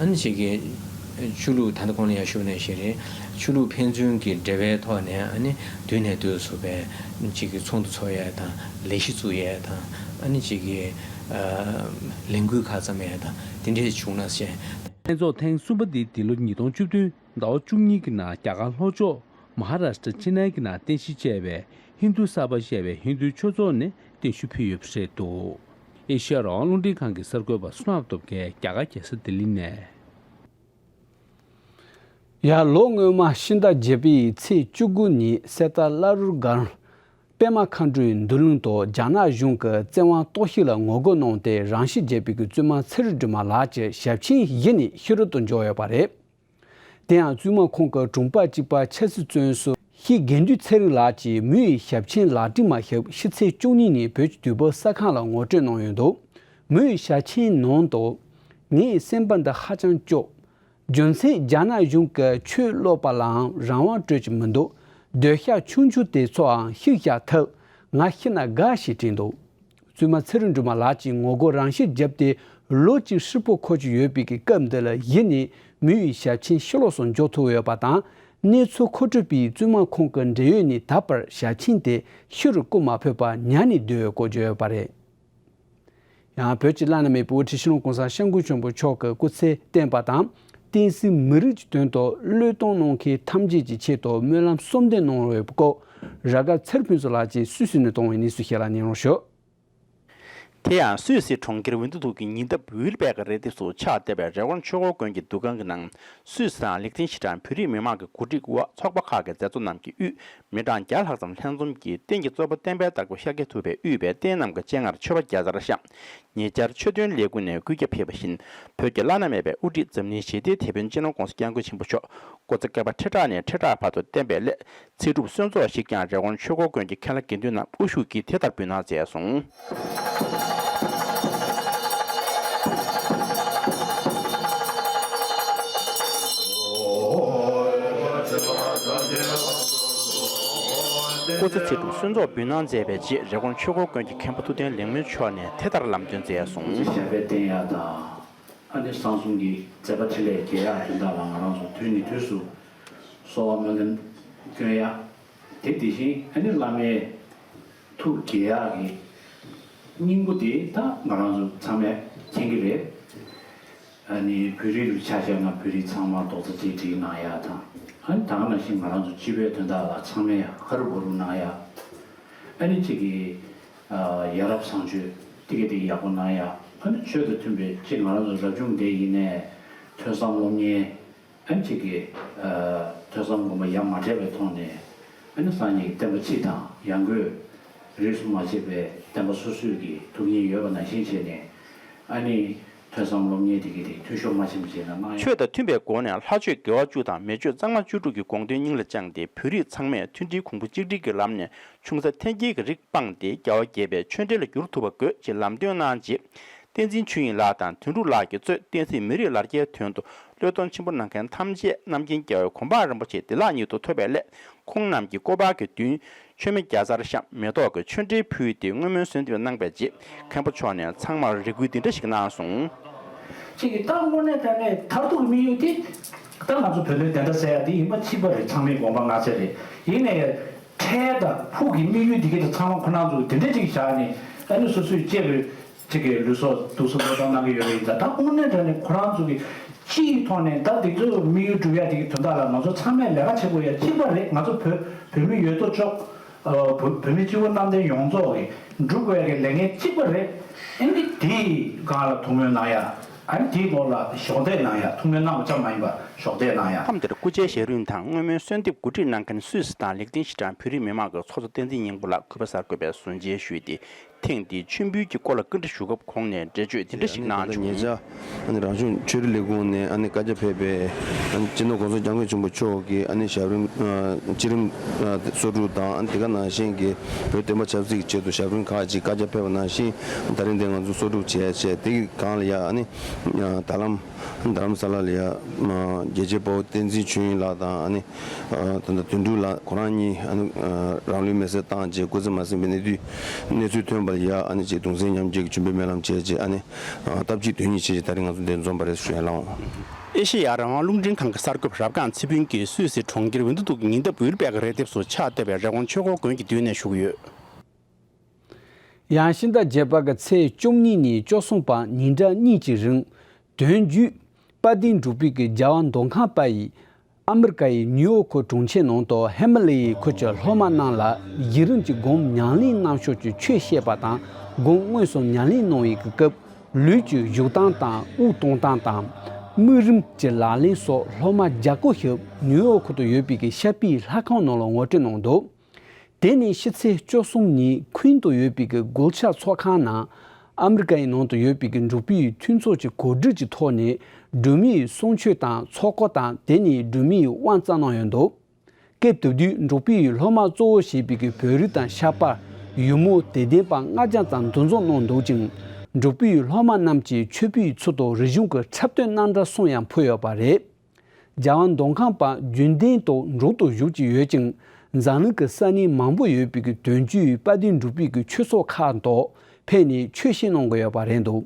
ཨ་ནི་གཅིག་གི་ཆོས་ལུགས་ད་ལྟ་གོང་ལ་ཡང་ཞུས་ནང་བཞིན་རེད། ཆོས་ལུགས་ཕན་ཚུན་གྱི་འབྲེལ་བའི་ཐོག་ནས་ཨ་ནི་དུས་ནས་དུས་སུ་བས་གཅིག་གི་ཚོགས་འདུ་ཚོགས་ཡས་དང་ལས་གཞི་བཙུགས་ཡས་དང་ཨ་ནི་གཅིག་གི་ཨ་ལས་འགུལ་ཁག་བརྩམས་ཡས་དང་དེ་འདྲས་བྱུང་ན་ཞེས། ལྷན་ཚོགས་ཐེངས་གསུམ་པ་འདི་འདི་ལོ་ཉིས་སྟོང་བཅུ་བདུན་ཟླ་བ་བཅུ་གཉིས་ཀྱི་ནང་རྒྱ་གར་ལྷོ་ཕྱོགས་མ་ཧཱ་རཱ་ཤྲ་ཅི་ནའི་གི་ནང་རྟེན་གཞི་བྱས་པའི་ཧིན་རྡུ་གསར་པ་ཞེས་པའི་ཧིན་རྡུའི་ཆོས་ཚོགས་ནས་རྟེན་གཞི་ཕུལ་ཡོད་པ་རེད་འདུག་ཨེ་ཤ་ཡ་རང་དབང་རླུང་འཕྲིན་ཁང་གི་གསར་འགོད་པ་བསོད་ནམས་སྟོབས་རྒྱལ་རྒྱ་གར་རྒྱལ་ས་ལྡི་ལི་ནས། ཡར་ལོ་སྔོན་མ་ཕྱི་ཟླ་བརྒྱད་པའི་ཚེས་བཅུ་དགུ་ཉིན་གསེར་རྟ་བླ་རུང་སྒར་པད་མ་མཁའ་འགྲོའི་མདུན་ལམ་དུ་རྒྱ་ནག་གཞུང་གི་བཙན་དབང་གཏོར་བཤིག་ལ་ངོ་རྒོལ་གནང་སྟེ་རང་ཤི་བརྒྱབ་པའི་གི་བཙུན་མ་ཚེ་རིང་སྒྲོལ་མ་ལགས་ཀྱི་ཞབས་ཆེན་བཞི་ནི་ཤི་རོལ་དུ་འབྱོར་ཡོད་པ་རེད། དེ་ཡང་བཙུན་མ་ཁོང་གི་གྲོང་པ་གཅིག་པ་ཆབ་སྲིད་བཙོན་ཟུར་ཤི་དགེ་འདུན་ཚེ་རིང་ལགས་ཀྱིས་མོ་ཡི་ཞབས་ཆེན་ལག་བྲིས་མ་བཞག་ཕྱི་ཚེས་བཅུ་གཉིས་ཉིན་བོད་ཀྱི་དུས་བབ་གསར་ཁང་ལ་ངོ་སྤྲོད་གནང་ཡོད་འདུག་མོ་ཡི་ཞབས་ཆེན་ནང་དུ། ངའི་སེམས་པ་འདི་ཧ་ཅང་སྐྱོ། རྒྱུ་མཚན་རྒྱ་ནག་གཞུང་གིས་ཆོས་སློབ་པ་ལའང་རང་དབང་སྤྲོད་ཀྱི་མི་འདུག་སྡོད་ཤག་ཆུང་ཆུང་དེ་ཚོའང་བཤིག་བཞག་ཐབས་ང་ཤི་ན་དགའ་ཞེས་བྲིས་འདུག་བཙུན་མ་ཚེ་རིང་སྒྲོལ་མ་ལགས་ཀྱིས་ངོ་རྒོལ་རང་ཤི་བརྒྱབ་སྟེ་ལོ་གཅིག་ཧྲིལ་པོ་འཁོར་གྱི་ཡོད་པའི་གི་སྐབས་འདི་ལ་གཞི་ནས་མོ་ཡི་ཞབས་ཆེན་ཕྱི་ལོགས་སུ་འབྱོར་ཐུབ་ཡོད་པ་དང་། གནས་ཚུལ་མཁོ་སྤྲོད་པས་བཙུན་མ་ཁོང་གི་འབྲེལ་ཡོད་ནས་ད་བར་ཞབས་ཆེན་དེ་ཕྱི་རུ་བསྐུར་མ་ཕོད་པར་ཉར་ནས་སྡོད་ཡོད་སྐོར་བརྗོད་ཡོད་པ་རེད། ཡང་བོད་ཀྱི་བླ་ན་མེད་པའི་དབུ་ཁྲིད་སྤྱི་ནོར་༸གོང་ས་༸སྐྱབས་མགོན་ཆེན་པོ་མཆོག་གི་སྐུ་ཚེ་བརྟན་པ་དང་། བསྟན་སྲིད་མི་རིགས་ཀྱི་དོན་དུ་བློས་གཏོང་གནང་མཁན་ཐམས་ཅད་ཀྱི་ཆེད་དུ་སྨོན་ལམ་གསོལ་འདེབས་གནང་བའི་སྐོར་ར་སྒར་ཚེ་རིང་ཕུན་ཚོགས་ལགས་ཀྱིས་སུད་སི་ནས་བཏང་བའི་གནས་ཚུལ་ཞིག་ལ་ཉན་རོགས་ཞུ། དེ་ཡང་སུད་སི་གྲོང་ཁྱེར་ཝིན་ཐུ་ཐུག་གི་ཉེ་འདབས་ཝིལ་བེག་རི་ལྡེབས་སུ་ཆགས་བསྡད་པའི་རི་ཀོན་ཆོས་འཁོར་དགོན་གྱི་འདུ་ཁང་གི་ནང་སུད་སི་དང་ལིག་ཏེན་ཤི་ཊན་བོད་རིགས་མི་མང་གི་གོ་སྒྲིག་འོག་ཚོགས་པ་ཁག་གི་མཛད་གཙོ་རྣམས་ཀྱི་དབུས་མི་གྲངས་བརྒྱ་ལྷག་ཙམ་ལྷན་འཛོམས་ཀྱིས་རྟེན་གྱི་གཙོ་བོ་བསྟན་པའི་བདག་པོ་ཤཱཀྱ་ཐུབ་པས་དབུས་པའི་རྟེན་རྣམས་ཀྱི་སྤྱན་སྔར་མཆོད་པ་བརྒྱ་རྩར་བཤམས། ཉེ་ཆར་ཆོས་དོན་ལས་ཁུངས་ནས་བཀོད་ཁྱབ་ཕེབས་པ་བཞིན་བོད་ཀྱི་བླ་ན་མེད་པའི་དབུ་ཁྲིད་འཛམ་གླིང་ཞི་བདེའི་དེད་དཔོན་སྤྱི་ནོར་༸གོང་ས་༸སྐྱབས་མགོན་ཆེན་པོ་མཆོག་སྐུ་ཚེ་བསྐལ་པ་ཁྲི་ཕྲག་ནས་ཁྲི་ཕྲག་བར་དུ་བརྟན་པའི་སླད། ཚེ་སྒྲུབ་གསོལ་ཚོགས་ཤིག་ཀྱང་རི་ཀོན་ཆོས་འཁོར་དགོན་གྱི་མཁན་བླ་དགེ་འདུན་རྣམས་དབུ་བཞུགས་ཀྱིས་དེ་ལྟར་འབུལ་གནང་མཛད་སོང་། སྐུ་ཚེ་ཚེ་སྒྲུབ་གསོལ་ཚོགས་འབུལ་གནང་མཛད་པའི་རྗེས་རི་ཀོན་ཆོས་འཁོར་དགོན་གྱི་མཁན་པོ་ཐུབ་བསྟན་ལེགས་སྨོན་མཆོག་ནས་དེ་ལྟར་ལམ་སྟོན་མཛད་སོང་། ཞབས་པད་བརྟན་ཡག་དང་། ཨ་ནི་གསང་གསུམ་གྱི་མཛད་པ་འཕྲིན་ལས་རྒྱས་ཡག་དོན་དག་ལ་ང་རང་ཚོ་དུས་ནས་དུས་སུ་གསོལ་བ་སྨོན་ལམ་སྐྱོན་ཡག་དེ་དེ་བཞིན་ཨ་ནི་བླ་མའི་ཐུགས་དགྱེས་ཡག་གི་སྙིང་པོ་དེ་ད་ང་རང་ཚོ་ཚང་མས་མཁྱེན་གྱི་རེད། ཨ་ནི་བོད་རིགས་ལ་ཆ་བཞག་ན་བོད་རིགས་ཚང་མ་རྡོག་རྩ་གཅིག་སྒྲིལ་གནང་ཡག་དང་། ཨ་ནི་ད་ག་ནང་བཞིན་ང་རང་ཚོ་སྤྱི་པའི་དོན་དག་ལ་ཚང་མས་ཧ་རུ་བ་རུ་གནང་ཡག་ཨ་ནི་གཅིག་གིས་ཡ་རབས་བཟང་སྤྱོད་ཏིག་གེ་ཏིག་གེ་ཡག་པོ་གནང་ཡག་ཨ་ནི་ཆོས་དང་མཐུན་པའི་གཅིག་ང་རང་ཚོ་རབ་བྱུང་སྡེ་ཡིན་ནའི་ཐོས་བསམ་སློབ་གཉེར། ཨ་ནི་གཅིག་གིས་ཐོས་བསམ་སྒོམ་པ་ཡ་མ་བྲལ་བའི་ཐོག་ནས་ཨ་ནི་སངས་རྒྱས་ཀྱི་བསྟན་པ་སྤྱི་དང་ཡང་སྒོས་རིས་སུ་མ་ཆད་པའི་བསྟན་པ་སོ་སོའི་གི་ཐུགས་ཉིད་ཡོད་པ་ནང་བཞིན་བྱས་ནས་ཨ་ནི་ཐོས་བསམ་སློབ་གཉེར་དེ་གི་དེ་འཐུས་ཤོར་མ་ཕྱིན་པ་བྱས་ན་གནང་ཡག་ཆོས་དང་མཐུན་པའི་སྒོ་ནས་ལྷ་ཆོས་དགེ་བ་བཅུ་དང་མི་ཆོས་གཙང་མ་བཅུ་དྲུག་གི་དགོངས་དོན་སྙིང་ལ་བཅངས་ཏེ་བོད་རིགས་ཚང་མས་མཐུན་སྒྲིལ་གོང་བུ་གཅིག་སྒྲིལ་གྱི་ལམ་ནས་ཆུང་ས་འཐེན་འཁྱེར་གྱི་རིགས་སྤངས་ཏེ་རྒྱལ་བ་དགྱེས་པའི་ཆོས་འབྲེལ་ལ་འགྱུར་ཐུབ་པ་དགོས་ཅེས་ལམ་སྟོན་གནང་རྗེས། བསྟན་འཛིན་ཆོས་དབྱིངས་ལགས་དང་དོན་གྲུབ་ལགས་ཀྱིས་གཙོས་བསྟན་སྲིད་མི་རིགས་ལ་རྒྱའི་དོན་དུ་བློས་གཏོང་ཆེན་པོ་གནང་མཁན་ཐམས་ཅད་རྣམ་མཁྱེན་རྒྱལ་བའི་གོ་འཕང་རིན་པོ་ཆེ་བདེ་བླག་ཉིད་དུ་ཐོབ་པའི་སླད་ཁོང་རྣམས་ཀྱི་སྐུ་པར་གྱི་མདུན་མཆོད་མེ་བརྒྱ་རྩར་བཤམས་མེ་ཏོག་གི་ཆོ་འཕྲུལ་ཕུལ་ཏེ་བསྔོ་སྨོན་གསོལ་འདེབས་གནང་བའི་རྗེས་མཁན་པོ་མཆོག་ནས་ཚང་མར་རེ་སྐུལ་འདི་འདྲ་ཞིག་གནང་སོང་། གཅིག་གིས་ད་དངོས་གནས་དྲང་གནས་མཐར་ཐུག་དམིགས་ཡུལ་དེ་ད་ང་ཚོ་བོད་དོན་བདེན་མཐའ་གསལ་ཡག་དེ་ཡིན་པ་གཅིག་པ་རེད། ཚང་མའི་དགོངས་པ་ང་ཚོའི་རེད། ཡིན་ནའི་འཕྲལ་དང་ཕུགས་ཀྱི་དམིགས་ཡུལ་དེ་གི་དེ་ཚང་མ་ཁོ་རང་ཚོ་དེ་འདྲ་ཅིག་བཞག་ནས་ཨ་ནི་སོ་སོའི་གཅེས་པའི་གཅིག་གི་ལུས་སྲོག་དུས་སུ་བློས་གཏོང་གནང་གི་ཡོད་པ་ཡིན་ཙང་། ད་དངོས་གནས་དྲང་གནས་ཁོ་རང་ཚོ་གི་སྤྱི་ཡི་ཐོག་ནས་ད་དེ་ཚོ་དམིགས་ཡུལ་འགྲུབ་ཡག་དེ་གི་དོན་དག་ལ་ང་ཚོ་ཚང་མས་ལས་ཀ་བྱེད་དགོས་ཡག་གཅིག་པ་རེད། ང་ཚོ་བོད་བོད་མི་ཡོད་དོ་ཅོག་ ཨ་བོད་བོད་མི་སྤྱི་བོ་གནམ་བསྟན་ཡོངས་རྫོགས་ཀྱི་སྒྲུབ་དགོས་ཀྱི་ལས་འགན་གཅིག་པ་རེད། ཨ་ནི་དེའི་སྒང་ལ་ཐུགས་སྨོན་གནང་ཡ། ཨ་ནི་དེའི་སྐོར་ལ་གཞོགས་འདེགས་གནང་ཡ། ཐུགས་སྨོན་གནང་བ་ཙམ་མ་ཡིན་པར་གཞོགས་འདེགས་གནང་ཡ། མཚམས་དེར་སྐུ་ཕྱྭའི་ཞལ་རིམ་དང་བསྔོ་སྨོན་གསོལ་འདེབས་གོ་སྒྲིག་གནང་མཁན་སུད་སི་དང་ལེགས་ལྡན་ཤིང་ཀྲང་བོད་རིགས་མི་མང་གི་ཚོགས་གཙོ་བསྟན་འཛིན་སྙིང་པོ་ལགས་གུས་པ་གསར་འགོད་པའི་གཟུགས་མཇལ་ཞུས་ཏེ། ཐེངས་འདིའི་མཆོད་འབུལ་གྱི་སྐོར་ལ་བཀའ་འདྲི་ཞུ་སྐབས་ཁོང་ནས་འགྲེལ་བརྗོད་དེ་འདྲ་ཞིག་གནང་བྱུང་། ཉེ་ཆར་ཨ་ནི་རང་སྐྱོང་ཆོས་རིག་ལས་ཁུངས་ནས་ཨ་ནི་བཀའ་རྒྱ་ཕེབས་པའི་ཨ་ནི་སྤྱི་ནོར་༸གོང་ས་༸སྐྱབས་མགོན་ཆེན་པོ་མཆོག་གིས་ཨ་ནི་ཞབས་རིམ་ཨ་སྤྱི་རིམ་ཨ་སོ་དྲུག་དང་ཨ་ནི་དེ་ག་ནང་བཞིན་གྱི་བོད་བསྟན་པ་ཆབ་སྲིད་ཀྱི་ཆེད་དུ་ཞབས་རིམ་ཁག་ཅིག་བཀའ་རྒྱ་ཕེབས་པ་ནང་བཞིན་ད་རིང་འདིར་ང་ཚོ་སོ་དྲུག་བྱས་བྱས་དེ་གི་སྒང་ལ་ཡ་ཨ་ནི་ཨ་ད་ལམ་རྡ་རམ་ས་ལ་ལ་ཡ་ཨ་རྒྱལ་གཅེས་དཔའ་བོ་བསྟན་འཛིན་ཆོས་དབྱིངས་ལགས་དང་ཨ་ནི་ཨ་ད་ལྟ་དོན་གྲུབ་ལགས་ཁོ་རང་གཉིས་ཨ་ནི་ཨ་རང་ལུས་མེར་སྲེག་བཏང་རྗེས་སྐུ་ཚེ་མ་ཟིན་པའི་གནས་དུས་གནས་ཚུལ་ཐོན་པ་ལ་ཡ་ཨ་ནི་ཅིག་གདུང་སེམས་མཉམ་སྐྱེད་ཀྱི་ཆུ་འབུལ་སྨོན་ལམ་བྱས་རྗེས་ཨ་ནི་ཨ་སྟབས་གཅིག་དོན་གཉིས་བྱས་རྗེས་ད་རིང་ང་ཚོ་འདིར་འཛོམས་པ་རེད་ཞུ་ཡ་ལགས། ཨེ་ཤེ་ཡ་རང་དབང་རླུང་འཕྲིན་ཁང་གི་གསར་འགོད་པ་རབ་སྒང་ཚེ་ཕུན་གྱིས་སུད་སི་གྲོང་ཁྱེར་ཝིན་ཏུ་ཏུག་གི་ཉེ་འདབས་ཝིལ་བེག་རི་ལྡེབས་སུ་ཆགས་བསྡད་པའི་རི་ཀོན་ཆོས་འཁོར་དགོན་གྱི་མདུན་ནས་ཞུ་གི་ཡོད། ཡང་ཕྱི་ཟླ་བརྒྱད་པ་གི་ཚེས་བཅུ་གཉིས་ནས་བཅུ་གསུམ་བར་ཉིན་གྲངས་གཉིས་ཀྱི་རིང་། དོན་བརྒྱུད་དཔལ་ལྡན་འབྲུག་པའི་གི་རྒྱལ་བ་མདོ་ཁམས་པ་ཡིས་ཨ་མི་རི་ཀ་ཡི་ནིའུ་ཡོག་ཁུལ་གྲོང་ཁྱེར་ནང་དུ་ཧི་མ་ལ་ཡའི་ཁུལ་གྱི་སློབ་མ་རྣམས་ལ་ཡུན་རིང་གི་སྒོམ་ཉམས་ལེན་གནང་ཕྱོགས་ཀྱི་ཆོས་བཤད་པ་དང་སྒོམ་མངོན་སུམ་ཉམས་ལེན་གནང་བའི་གི་སྐབས་ལུས་ཀྱི་བཞུགས་སྟངས་དང་དབུགས་གཏོང་སྟངས་དང་དམིགས་རིམ་གྱི་ལག་ལེན་སོགས་སློབ་མ་བརྒྱ་སྐོར་ཞིག་ནིའུ་ཡོག་ཁུལ་དུ་ཡོད་པའི་གི་ཤར་པའི་ལྷ་ཁང་ནང་ལ་ངོ་སྤྲོད་གནང་འདུག་དེ་ནས་ཕྱི་ཚེས་བཅུ་གསུམ་ཉིན་ཁུན་ཏུ་ཡོད་པའི་གི་གྷུལ་ཤ་ཚོགས་ཁང་ནང་ཨ་མི་རི་ཀ་ཡི་ནང་དུ་ཡོད་པའི་གི་འབྲུག་པའི་མཐུན་ཚོགས་ཀྱི་གོ་སྒྲིག་གི་ཐོག་ནས་སྒྲོལ་མའི་གསུང་ཆོས་དང་ཚོགས་འཁོར་དང་དེ་ནས་སྒྲོལ་མའི་དབང་བསྩལ་གནང་ཡོད་འདུག་སྐབས་དེ་དུས་འབྲུག་པའི་སློབ་མ་གཙོ་བོ་བྱས་པའི་གི་བོད་རིགས་དང་ཤར་པ་ཡུལ་མོ་དད་ལྡན་པ་ལྔ་བརྒྱ་ཙམ་འདུ་འཛོམས་གནང་འདུག་ཅིང་། འབྲུག་པའི་སློབ་མ་རྣམས་ཀྱིས་མཆོད་འབུལ་ཚུལ་དང་རིག་གཞུང་གི་འཁྲབ་སྟོན་རྣམ་གྲངས་གསུམ་ཡང་ཕུལ་ཡོད་པ་རེད། རྒྱལ་བ་མདོ་ཁམས་པ་རྒྱུན་ལྡན་དུ་འབྲུག་ཏུ་བཞུགས་ཀྱི་ཡོད་ཅིང་། འཛམ་གླིང་གི་ས་གནས་མང་པོ་ཡོད་པའི་གི་དོན་བརྒྱུད་དཔལ་ལྡན་འབྲུག་པའི་གི་ཆོས་ཚོགས་ཁག་ཏུ་ཕེབས་ནས་ཆོས་བཤད་གནང་གི་ཡོད་པ་རེད་འདུག་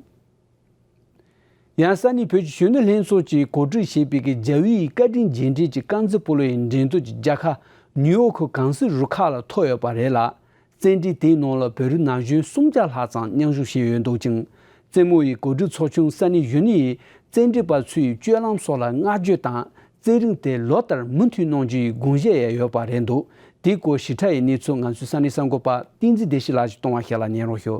ཡང་ས་གནས་བོད་ཀྱི་གཞོན་ནུ་ལྷན་ཚོགས་ཀྱིས་གོ་སྒྲིག་བྱས་པའི་གི་རྒྱ་བོད་ཀྱི་བཀའ་དྲིན་རྗེས་དྲན་གྱི་རྐང་རྩེད་སྤོ་ལོ་ཡི་འགྲན་བསྡུར་གྱི་རྒྱལ་ཁ་ནིའུ་ཡོག་གི་གུང་སེང་རུ་ཁག་ལ་ཐོབ་ཡོད་པ་རེད་ལ། རྩེད་འགྲན་དེའི་ནང་ལ་བོད་རིགས་ན་གཞོན་སུམ་བརྒྱ་ལྷག་ཙམ་མཉམ་ཞུགས་བྱས་ཡོད་འདུག་ཅིང་། རྩེད་མོ་ཡི་གོ་སྒྲིག་ཚོགས་ཆུང་ས་གནས་གཞོན་ནུ་ཡིས་རྩེད་འགྲན་པ་ཚོའི་སྤྱོད་ལམ་སོགས་ལ་བསྔགས་བརྗོད་དང་། རྩེད་རིགས་དེ་ལོ་ལྟར་མུ་མཐུད་གནང་རྒྱུའི་དགོངས་བཞེས་ཡང་ཡོད་པ་རེད་འདུག་དེའི་སྐོར་ཞིབ་ཕྲ་ཡི་གནས་ཚུལ་ང་ཚོའི་ས་གནས་གསར་འགོད་པ་བསྟན་འཛིན་བདེ་སྐྱིད་ལགས་ཀྱིས་གཏོང་བ་ཞིག་ལ་ཉན་རོགས་ཞུ།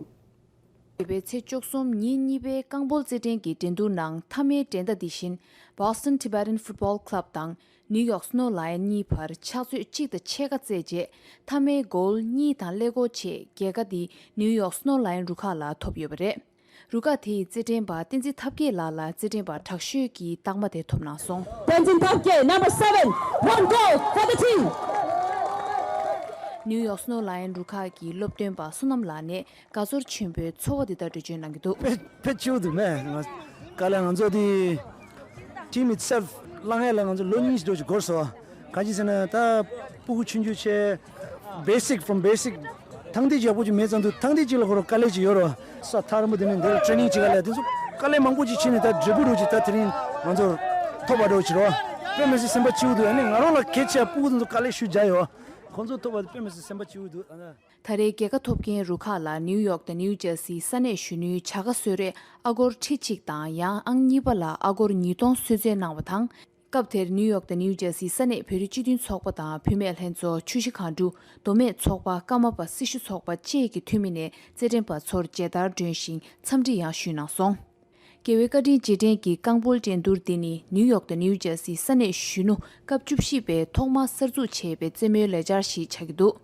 འདས་པའི་ཚེས་བཅུ་གསུམ་ཉིན་གཉིས་པའི་རྐང་སྤོལ་རྩེད་འགྲན་གྱི་འགྲན་བསྡུར་ནང་མཐའ་མའི་འགྲན་ཟླ་འདི་བཞིན་Boston Tibetan Football Club དང་New York Snow Lion གཉིས་བར་ཕྱག་ཚོད་གཅིག་དང་ཕྱེད་ཀ་རྩེད་རྗེས་མཐའ་མའི་གོལ་གཉིས་དང་ཀླད་ཀོར་ཆེད་རྒྱལ་ཁ་འདི་New York Snow Lion རུ་ཁག་ལ་ཐོབ་ཡོད་པ་རེད། རུ་ཁག་དེའི་རྩེད་འགྲན་པ་བསྟན་འཛིན་ཐབས་མཁས་ལགས་ལ་རྩེད་འགྲན་པ་དྲག་ཤོས་ཀྱི་རྟགས་མ་དེ་ཐོབ་གནང་སོང་། བསྟན་འཛིན་ཐབས་མཁས། Number seven, one goal for the team. New York Snow Lion རུ་ཁག་གི་སློབ་སྟོན་པ་བསོད་ནམས་ལགས་ནས་དགའ་ཚོར་ཆེན་པོའི་ཚོར་བ་འདི་ལྟར་འགྲེལ་བརྗོད་གནང་གི་འདུག་དཔེ་དཔེ་སྐྱིད་པོ་འདུག་མེ། ང་དཀའ་ལས་ང་ཚོ་དེ་team itself བླང་ཡས་ལ་ང་ཚོ་ལོ་གཉིས་འགྲོ་ཅིག་འགོར་སོང་། ག་ཅི་ཟེར་ན་ད་སྤུ་གུ་ཆུང་ཆུང་བྱས་basic, from basic ཐང་སྟེགས་ཡག་པོ་ཅིག་མེད་ཙང་དུ་ཐང་སྟེགས་ཅིག་ལ་ཁོ་རང་དཀའ་ལས་ཅིག་ཡོད་རོ། ས་ཐག་རིང་པོ་དེ་ནས་འདིར་training ཅིག་ག་ལས་དེ་ཚོ་དཀའ་ལས་མང་པོ་ཅིག་ཕྱིན་ནས་ད་འབྲས་བུ་རུ་ཅིག་ད་དེ་རིང་ང་ཚོར་ཐོབ་པ་འགྲོ་ཅིག་རོ། དཔེ་མི་སྲིད་སེམས་པ་སྐྱིད་པོ་འདུག་ཨ་ནི་ང་རང་ལ་གལ་ཆེ་བ་སྤུ་གུ་དེ་ཚོ་དཀའ་ལས་ཞུ་རྒྱ་ཡོད། ཁོང་ཚོ་ཐོབ་པ་དེ་དཔེ་མི་སྲིད་སེམས་པ་སྐྱིད་པོ་འདུག་ཨ་ན། ད་རེས་རྒྱལ་ཁ་ཐོབ་མཁན་རུ་ཁག་ལ་ནིའུ་ཡོག་དང་ནིའུ་ཇར་སིའི་ས་གནས་གཞོན་ནུའི་བྱ་དགའ་གསོལ་རས་ཨ་སྒོར་ཁྲི་གཅིག་དང་ཡང་ཨང་གཉིས་པ་ལ་ཨ་སྒོར་ཉིས་སྟོང་གསོལ་སྩལ་གནང་བ་དང་། སྐབས་དེར་ནིའུ་ཡོག་དང་ནིའུ་ཇར་སིའི་ས་གནས་བོད་རིགས་སྤྱི་མཐུན་ཚོགས་པ་དང་བུད་མེད་ལྷན་ཚོགས། ཆུ་བཞི་སྒང་དྲུག་མདོ་སྨད་ཚོགས་པ། ཀརྨ་པ་སྲི་ཞུ་ཚོགས་པ་བཅས་ཀྱི་འཐུས་མི་ནས་རྩེད་འགྲན་པ་ཚོར་མཇལ་དར་སྒྲོན་ཞིང་འཚམས་འདྲི་ཡང་ཞུས་གནང་སོང་། རྒྱལ་བའི་བཀའ་དྲིན་རྗེས་དྲན་གྱི་རྐང་སྤོལ་འགྲན་བསྡུར་འདི་ནི་ནིའུ་ཡོག་དང་ནིའུ་ཇར་སིའི་ས་གནས་གཞོན་ནུ་སྐབས་བཅུ་བཞི་པའི་ཐོག་མར་གསར་འཛུགས་བྱས་པའི་རྩེད་མོའི་ལས་འཆར་ཞིག་ཆགས་ཀྱི་འདུག་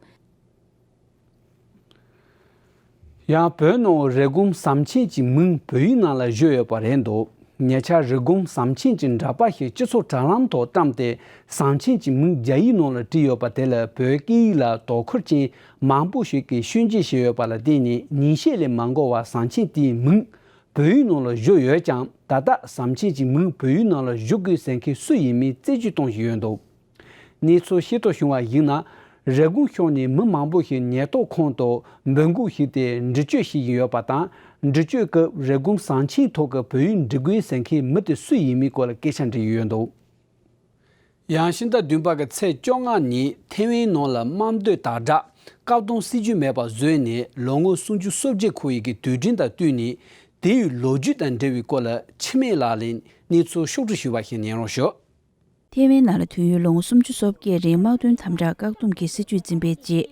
ཡང་བོད་ནང་རེབ་གོང་ཟམ་ཆེན་གྱི་མིང་བོད་ཡིག་ནང་ལ་བཞག་ཡོད་པ་རེད་འདུག་ཉེ་ཆར་རེབ་གོང་ཟམ་ཆེན་གྱི་འདྲ་པར་ཞིག་སྤྱི་ཚོགས་དྲ་ལམ་ཐོག་བཀྲམ་སྟེ་ཟམ་ཆེན་གྱི་མིང་རྒྱ་ཡིག་ནང་ལ་བྲིས་ཡོད་པ་དེ་ལ་བོད་སྐད་ཡིག་ལ་དོ་ཁུར་ཅན་མང་པོ་ཞིག་གིས་ཤུགས་རྐྱེན་བྱས་ཡོད་པ་ལ་བརྟེན་ནས་ཉིན་ཤས་ལས་མ་འགོར་བར་ཟམ་ཆེན་དེའི་མིང་བོད་ཡིག་ནང་ལ་བཞག་ཡོད་ཀྱང་། ད་ལྟ་ཟམ་ཆེན་གྱི་མིང་བོད་ཡིག་ནང་ལ་བཞག་དགོས་ཟེར་མཁན་སུ་ཡིན་མིན་རྩད་གཅོད་གཏོང་བཞིན་ཡོད་འདུག་གནས་ཚུལ་ཤེས་རྟོགས་བྱུང་བར་གཞིགས་ན། རེབ་གོང་ཤོག་ནས་མི་མང་པོ་ཞིག་ཉེན་རྟོག་ཁང་དུ་འབོད་འགུག་ཞུས་ཏེ་འདྲི་གཅོད་བྱེད་བཞིན་ཡོད་པ་དང་། འདྲི་གཅོད་སྐབས་རེབ་གོང་ཟམ་ཆེན་ཐོག་གི་བོད་ཡིག་འབྲི་དགོས་ཟེར་མཁན་མི་དེ་སུ་ཡིན་མིན་སྐོར་ལ་སྐད་ཆ་འདྲི་ཡི་ཡོད་འདུག་ཡང་ཕྱི་ཟླ་བདུན་པ་གི་ཚེས་བཅོ་ལྔ་ཉིན་ཐེ་ཝན་ནང་ལ་དམར་མདོག་དར་དྲག་བཀག་སྡོམ་སྲིད་ཇུས་མེད་པར་བཟོས་ནས་ལོ་ངོ་སུམ་ཅུ་སོ་བརྒྱད་འཁོར་ཡི་གི་དུས་དྲན་དང་བསྟུན་ནས་དེའི་ལོ་རྒྱུས་དང་འབྲེལ་བའི་སྐོར་ལ་འཆི་མེད་ལགས་ལས་གནས་ཚུལ་ཕྱོགས་བསྒྲིགས་ཞུས་པ་ཞིག་ཉན་རོགས་ཞུ། ཐེ་ཝན་ནང་ལ་དུས་ཡུན་ལོ་ངོ་སུམ་ཅུ་སོ་བརྒྱད་རིང་དམག་དོན་དམ་དྲག་བཀག་སྡོམ་གྱི་སྲིད་བྱུས་འཛིན་པའི་རྗེས།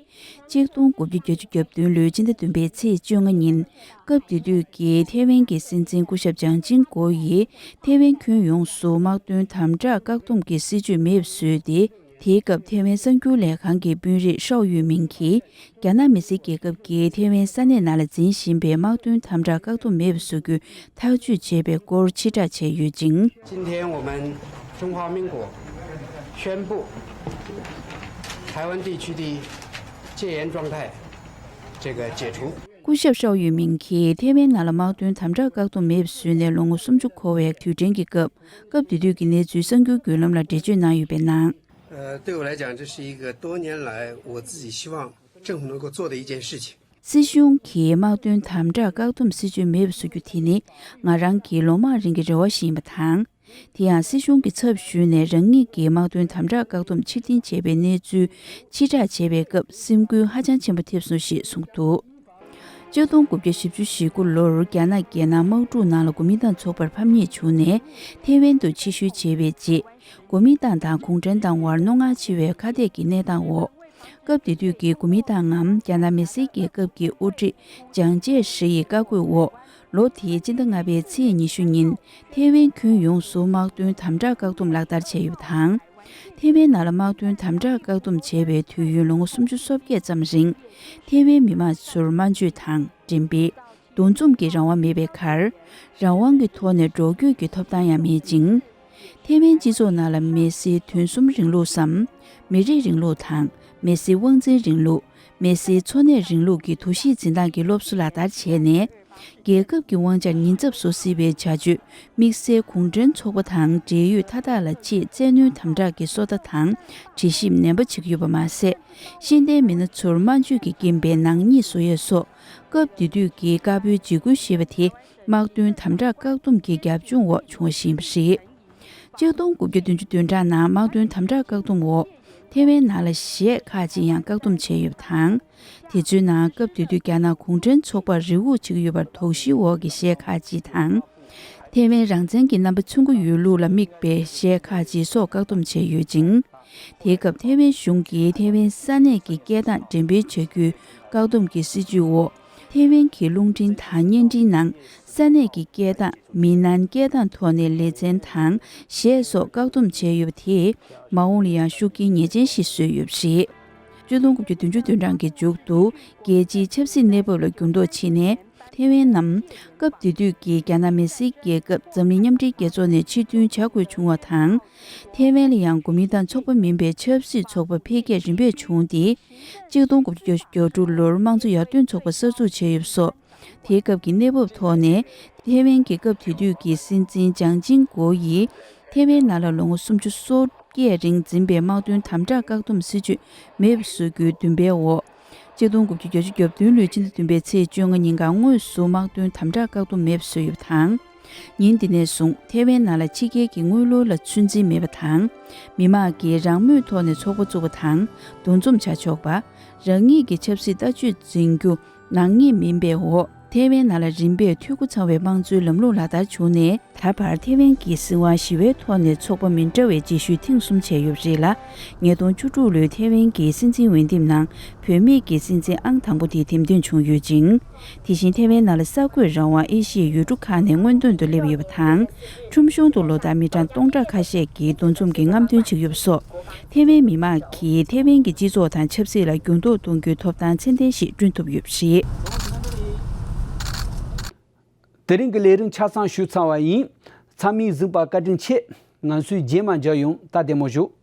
ཆིག་སྟོང་དགུ་བརྒྱ་བརྒྱད་ཅུ་གྱ་བདུན་ལོའི་ཕྱི་ཟླ་བདུན་པའི་ཚེས་བཅོ་ལྔ་ཉིན། སྐབས་དེ་དུས་ཀྱི་ཐེ་ཝན་གྱི་སྲིད་འཛིན་སྐུ་ཞབས་ཅང་ཅིང་གོ་ཡིས་ཐེ་ཝན་ཁྱོན་ཡོངས་སུ་དམག་དོན་དམ་དྲག་བཀག་སྡོམ་གྱི་སྲིད་བྱུས་མེད་པར་བཟོས་ཏེ། དེའི་སྐབས་ཐེ་ཝན་གསར་འགྱུར་ལས་ཁང་གི་དཔོན་རིགས་ཧྲའོ་ཡུས་མིང་གིས། རྒྱ་ནག་མི་སེར་རྒྱལ་ཁབ་ཀྱིས་ཐེ་ཝན་ས་གནས་ནང་ལ་འཛིན་བཞིན་པའི་དམག་དོན་དམ་དྲག་བཀག་སྡོམ་མེད་པར་བཟོ་རྒྱུ་ཐག་གཅོད་བྱས་པའི་སྐོར་ཕྱིར་བསྒྲགས་བྱས་ཡོད་ཅིང་། 今天我们中华民国宣布台湾地区的戒严状态这个解除。 སྐུ་ཞབས་ཧྲའོ་ཡུས་མིང་གིས་ཐེ་ཝན་ནང་ལ་དམག་དོན་དམ་དྲག་བཀག་སྡོམ་མེད་པར་བཟོས་ནས་ལོ་ངོ་སུམ་ཅུ་འཁོར་བའི་དུས་དྲན་གྱི་སྐབས། སྐབས་དེ་དུས་ཀྱི་གནས་ཚུལ་གསར་འགྱུར་བརྒྱུད་ལམ་ལ་འགྲེལ་བརྗོད་གནང་ཡོད་པའི་ནང་། 呃，对我来讲，这是一个多年来我自己希望政府能够做的一件事情。 སྲིད་གཞུང་གིས་དམག་དོན་དམ་དྲག་བཀག་སྡོམ་སྲིད་བྱུས་མེད་པར་བཟོ་རྒྱུ་དེ་ནི་ང་རང་གི་ལོ་མང་རིང་གི་རེ་བ་ཞིག་ཡིན་པ་དང་། དེ་ཡང་སྲིད་གཞུང་གི་ཚབ་ཞུས་ནས་རང་ཉིད་ཀྱིས་དམག་དོན་དམ་དྲག་བཀག་སྡོམ་ཕྱིར་འཐེན་བྱས་པའི་གནས་ཚུལ་ཕྱིར་བསྒྲགས་བྱས་པའི་སྐབས་སེམས་འགུལ་ཧ་ཅང་ཆེན་པོ་ཐེབས་སོང་ཞེས་གསུངས་འདུག། ཆིག་སྟོང་དགུ་བརྒྱ་བཞི་བཅུ་ཞེ་དགུ་ལོར་རྒྱ་ནག་རྒྱལ་ནང་དམག་འཁྲུག་ནང་ལ་གོ་མིན་ཏང་ཚོགས་པར་ཕམ་ཉེས་བྱུང་ནས་ཐེ་ཝན་དུ་ཕྱིར་བཤོལ་བྱས་པའི་རྗེས། གོ་མིན་ཏང་དང་གུང་ཁྲན་ཏང་དབར་རྣོ་ངར་ཆེ་བའི་ཁ་གཏད་ཀྱི་གནས་སྟངས་འོག། སྐབས་དེ་དུས་ཀྱི་གོ་མིན་ཏང་ངམ་རྒྱ་ནག་མི་སེར་རྒྱལ་ཁབ་ཀྱི་དབུ་ཁྲིད་ཅང་ཅེ་ཧྲི་ཡི་བཀའ་བཀོད་འོག། ལོ་དེའི་སྤྱི་ཟླ་ལྔ་པའི་ཚེས་ཉི་ཤུ་ཉིན། ཐེ་ཝན་ཁྱོན་ཡོངས་སུ་དམག་དོན་དམ་དྲག་བཀག་སྡོམ་ལག་བསྟར་བྱས་ཡོད་པ་དང་། ཐེ་ཝན་ནང་ལ་དམག་དོན་དམ་དྲག་བཀག་སྡོམ་བྱས་པའི་དུས་ཡུན་ལོ་ངོ་སུམ་ཅུ་སོ་བརྒྱད་ཙམ་རིང་། ཐེ་ཝན་མི་དམངས་ཚོར་སྨྲ་བརྗོད་དང་འགྲེམས་སྤེལ། འདུ་འཛོམས་ཀྱི་རང་དབང་མེད་པའི་ཁར། རང་དབང་གི་ཐོག་ནས་འགྲོ་སྐྱོད་ཀྱི་ཐོབ་ཐང་ཡང་མེད་ཅིང་། ཐེ་ཝན་སྤྱི་ཚོགས་ནང་ལ་མི་སེར་དོན་གསུམ་རིང་ལུགས་སམ། མི་རིགས་རིང་ལུགས་དང་མི་སེར་དབང་འཛིན་རིང་ལུགས། མི་སེར་འཚོ་གནས་རིང་ལུགས་ཀྱི་འདུ་ཤེས་འཛིན་སྟངས་ཀྱི་སློབ་གསོ་ལག་བསྟར་བྱས་ནས། རྒྱལ་ཁབ་ཀྱི་དབང་ཆར་ཉེན་ཚབས་བཟོ་སྲིད་པའི་བྱ་སྤྱོད། དམིགས་བསལ་གུང་ཁྲན་ཚོགས་པ་དང་འབྲེལ་ཡོད་མཐའ་དག་ལ་ཆེས་བཙན་གནོན་དམ་དྲག་གི་སོ་ལྟ་དང་དྲི་ཞིབ་ནན་པོ་བྱེད་ཀྱི་ཡོད་པ་མ་ཟད། ཤེས་ལྡན་མི་སྣ་ཚོར་སྨྲ་བརྗོད་ཀྱི་རྐྱེན་པས་ནག་ཉེས་བཟོ་ཡས་སོགས། སྐབས་དེ་དུས་ཀྱི་དཀར་པོའི་འཇིགས་སྐུལ་ཞེས་པ་དེ་དམག་དོན་དམ་དྲག་བཀག་སྡོམ་གྱི་རྒྱབ་ལྗོངས་འོག་བྱུང་བ་ཞིག་ཡིན་པ་རེད། ཆིག་སྟོང་དགུ་བརྒྱ་བདུན་ཅུ་དོན་གྲངས་ནང་དམག་དོན་དམ་དྲག་བཀག་སྡོམ་འོག་ཐེ་ཝན་ནང་ལ་གཞས་ཁག་ཅིག་ཡང་བཀག་སྡོམ་བྱས་ཡོད་པ་དང་། དེ་ཚོའི་ནང་སྐབས་དེ་དུས་རྒྱ་ནག་གུང་ཁྲན་ཚོགས་པར་རེ་སྒུག་བྱེད་ཀྱི་ཡོད་པར་དོགས་གཞིའི་འོག་གི་གཞས་ཁག་ཅིག་དང་། ཐེ་ཝན་རང་བཙན་གྱི་རྣམ་པ་མཚོན་གྱི་ཡོད་ལུགས་ལ་དམིགས་པའི་གཞས་ཁག་ཅིག་སོགས་བཀག་སྡོམ་བྱས་ཡོད་ཅིང་། དེའི་སྐབས་ཐེ་ཝན་གཞུང་གིས་ཐེ་ཝན་ས་གནས་ཀྱི་སྐད་གདངས་འགྲེམས་སྤེལ་བྱ་རྒྱུའི་བཀག་སྡོམ་གྱི་སྲིད་བྱུས་འོག་ཐེ་ཝན་གྱི་རླུང་འཕྲིན་དང་བརྙན་འཕྲིན་ནང་ས་གནས་ཀྱི་སྐད་གདངས་མིན་ནན་སྐད་གདངས་ཐོག་ནས་ལེ་ཚན་དང་གཞས་སོགས་བཀག་སྡོམ་བྱས་ཡོད་པ་དེས་མ་འོངས་ལ་ཡང་ཤུགས་རྐྱེན་ངེས་ཅན་ཞིག་བཟོས་ཡོད་པ་རེད། ཆིག་སྟོང་དགུ་བརྒྱ་བདུན་ཅུ་དོན་གྲངས་ཀྱི་མཇུག་ཏུ་རྒྱལ་སྤྱིའི་ཆབ་སྲིད་གནས་བབ་ལ་འགྱུར་ལྡོག་ཕྱིན་ནས། ཐེ་ཝན་ནམ། སྐབས་དེ་དུས་ཀྱི་རྒྱ་ནག་མི་སེར་རྒྱལ་ཁབ་འཛམ་གླིང་མཉམ་འབྲེལ་རྒྱལ་ཚོགས་ནས་ཕྱིར་འདོན་བྱ་དགོས་བྱུང་བ་དང་། ཐེ་ཝན་ལ་ཡང་གོ་མིན་ཏང་ཚོགས་པ་མིན་པའི་ཆབ་སྲིད་ཚོགས་པ་འཕེལ་རྒྱས་རིམ་པས་བྱུང་སྟེ། ཆིག་སྟོང་དགུ་བརྒྱ་བརྒྱད་ཅུ་གྱ་དྲུག་ལོར་དམངས་གཙོ་ཡར་ཐོན་ཚོགས་པ་གསར་འཛུགས་བྱས་ཡོད་པ་སོགས། དེའི་སྐབས་ཀྱི་གནས་བབ་ཐོག་ནས། ཐེ་ཝན་གྱི་སྐབས་དེ་དུས་ཀྱི་སྲིད་འཛིན་ཅང་ཅིང་གོ་ཡིས། ཐེ་ཝན་ནང་ལ་ལོ་ངོ་སུམ་ཅུ་སོ་བརྒྱད་རིང་འཛིན་པའི་དམག་དོན་དམ་དྲག་བཀག་སྡོམ་སྲིད་བྱུས་མེད་པར་བཟོ་རྒྱུའི་འདུན་པའི་འོག་ཆིག་སྟོང་དགུ་བརྒྱ་བརྒྱད་ཅུ་གྱ་བདུན་ལོའི་ཕྱི་ཟླ་བདུན་པའི་ཚེས་བཅོ་ལྔ་ཉིན་གང་དངོས་སུ་དམག་དོན་དམ་དྲག་བཀག་སྡོམ་མེད་པར་བཟོས་ཡོད་པ་དང་། ཉིན་དེ་ནས་བཟུང་ཐེ་ཝན་ནང་ལ་ཕྱི་རྒྱལ་གྱི་དངུལ་ལོར་ལ་ཚོད་འཛིན་མེད་པ་དང་། མི་མང་གིས་རང་མོས་ཐོག་ནས་ཚོགས་པ་བཙུགས་པ་དང་འདུ་འཛོམས་བྱ་ཆོག་པ། རང་ཉིད་ཀྱི་ཆབ་སྲིད་ལྟ་སྤྱོད་འཛིན་རྒྱུ་ནག་ཉེས་མིན་པའི་འོག་ཐེ་ཝན་ནང་ལ་རིམ་པས་འཐུས་སྒོ་ཚང་བའི་དམངས་གཙོའི་ལམ་ལུགས་ལག་བསྟར་བྱུང་ནས། ད་བར་ཐེ་ཝན་གྱི་སྲིད་དབང་ཞི་བའི་ཐོག་ནས་ཚོགས་པ་མི་འདྲ་བའི་རྗེས་ཤུལ་ཐེངས་གསུམ་བྱས་ཡོད་པ་རེད་ལ། ཉིས་སྟོང་བཅུ་དྲུག་ལོའི་ཐེ་ཝན་གྱི་སྲིད་འཛིན་འོས་འདེམས་ནང་བུད་མེད་ཀྱི་སྲིད་འཛིན་ཨང་དང་པོ་དེ་འདེམས་ཐོན་བྱུང་ཡོད་ཅིང་། དེ་བཞིན་ཐེ་ཝན་ནང་ལ་གསར་འགོད་རང་དབང་ཨེ་ཤི་ཡའི་ཡུལ་གྲུ་ཁག་ནས་སྔོན་ཐོན་དུ་སླེབས་ཡོད་པ་དང་། ཁྲོམ་གཞུང་དུ་ལོ་ལྟར་མི་གྲངས་སྟོང་ཕྲག་ཁ་ཤས་ཀྱིས་འདུ་འཛོམས་ཀྱི་རྔམ་སྟོན་བྱེད་ཀྱི་ཡོད་པ་སོགས། ཐེ་ཝན་མི་དམངས་ཀྱིས་ཐེ་ཝན་གྱི་སྤྱི་ཚོགས་དང་ཆབ་སྲིད་ལ་འགྱུར་ལྡོག་གཏོང་རྒྱུའི་ཐོབ་ཐང་ཚད་ལྡན་ཞིག་བསྐྲུན་ཐུབ་ཡོད་པ་རེད། དེ་རིང་གི་ལས་རིམ་ཆ་ཚང་ཞུས་ཚར་བ་ཡིན། ཚང་མས་གཟིགས་པར་བཀའ་དྲིན་ཆེ། ང་ཚོའི་རྗེས་མ་མཇལ་ཡོང་། ད་བདེ་མོ་བཞུགས།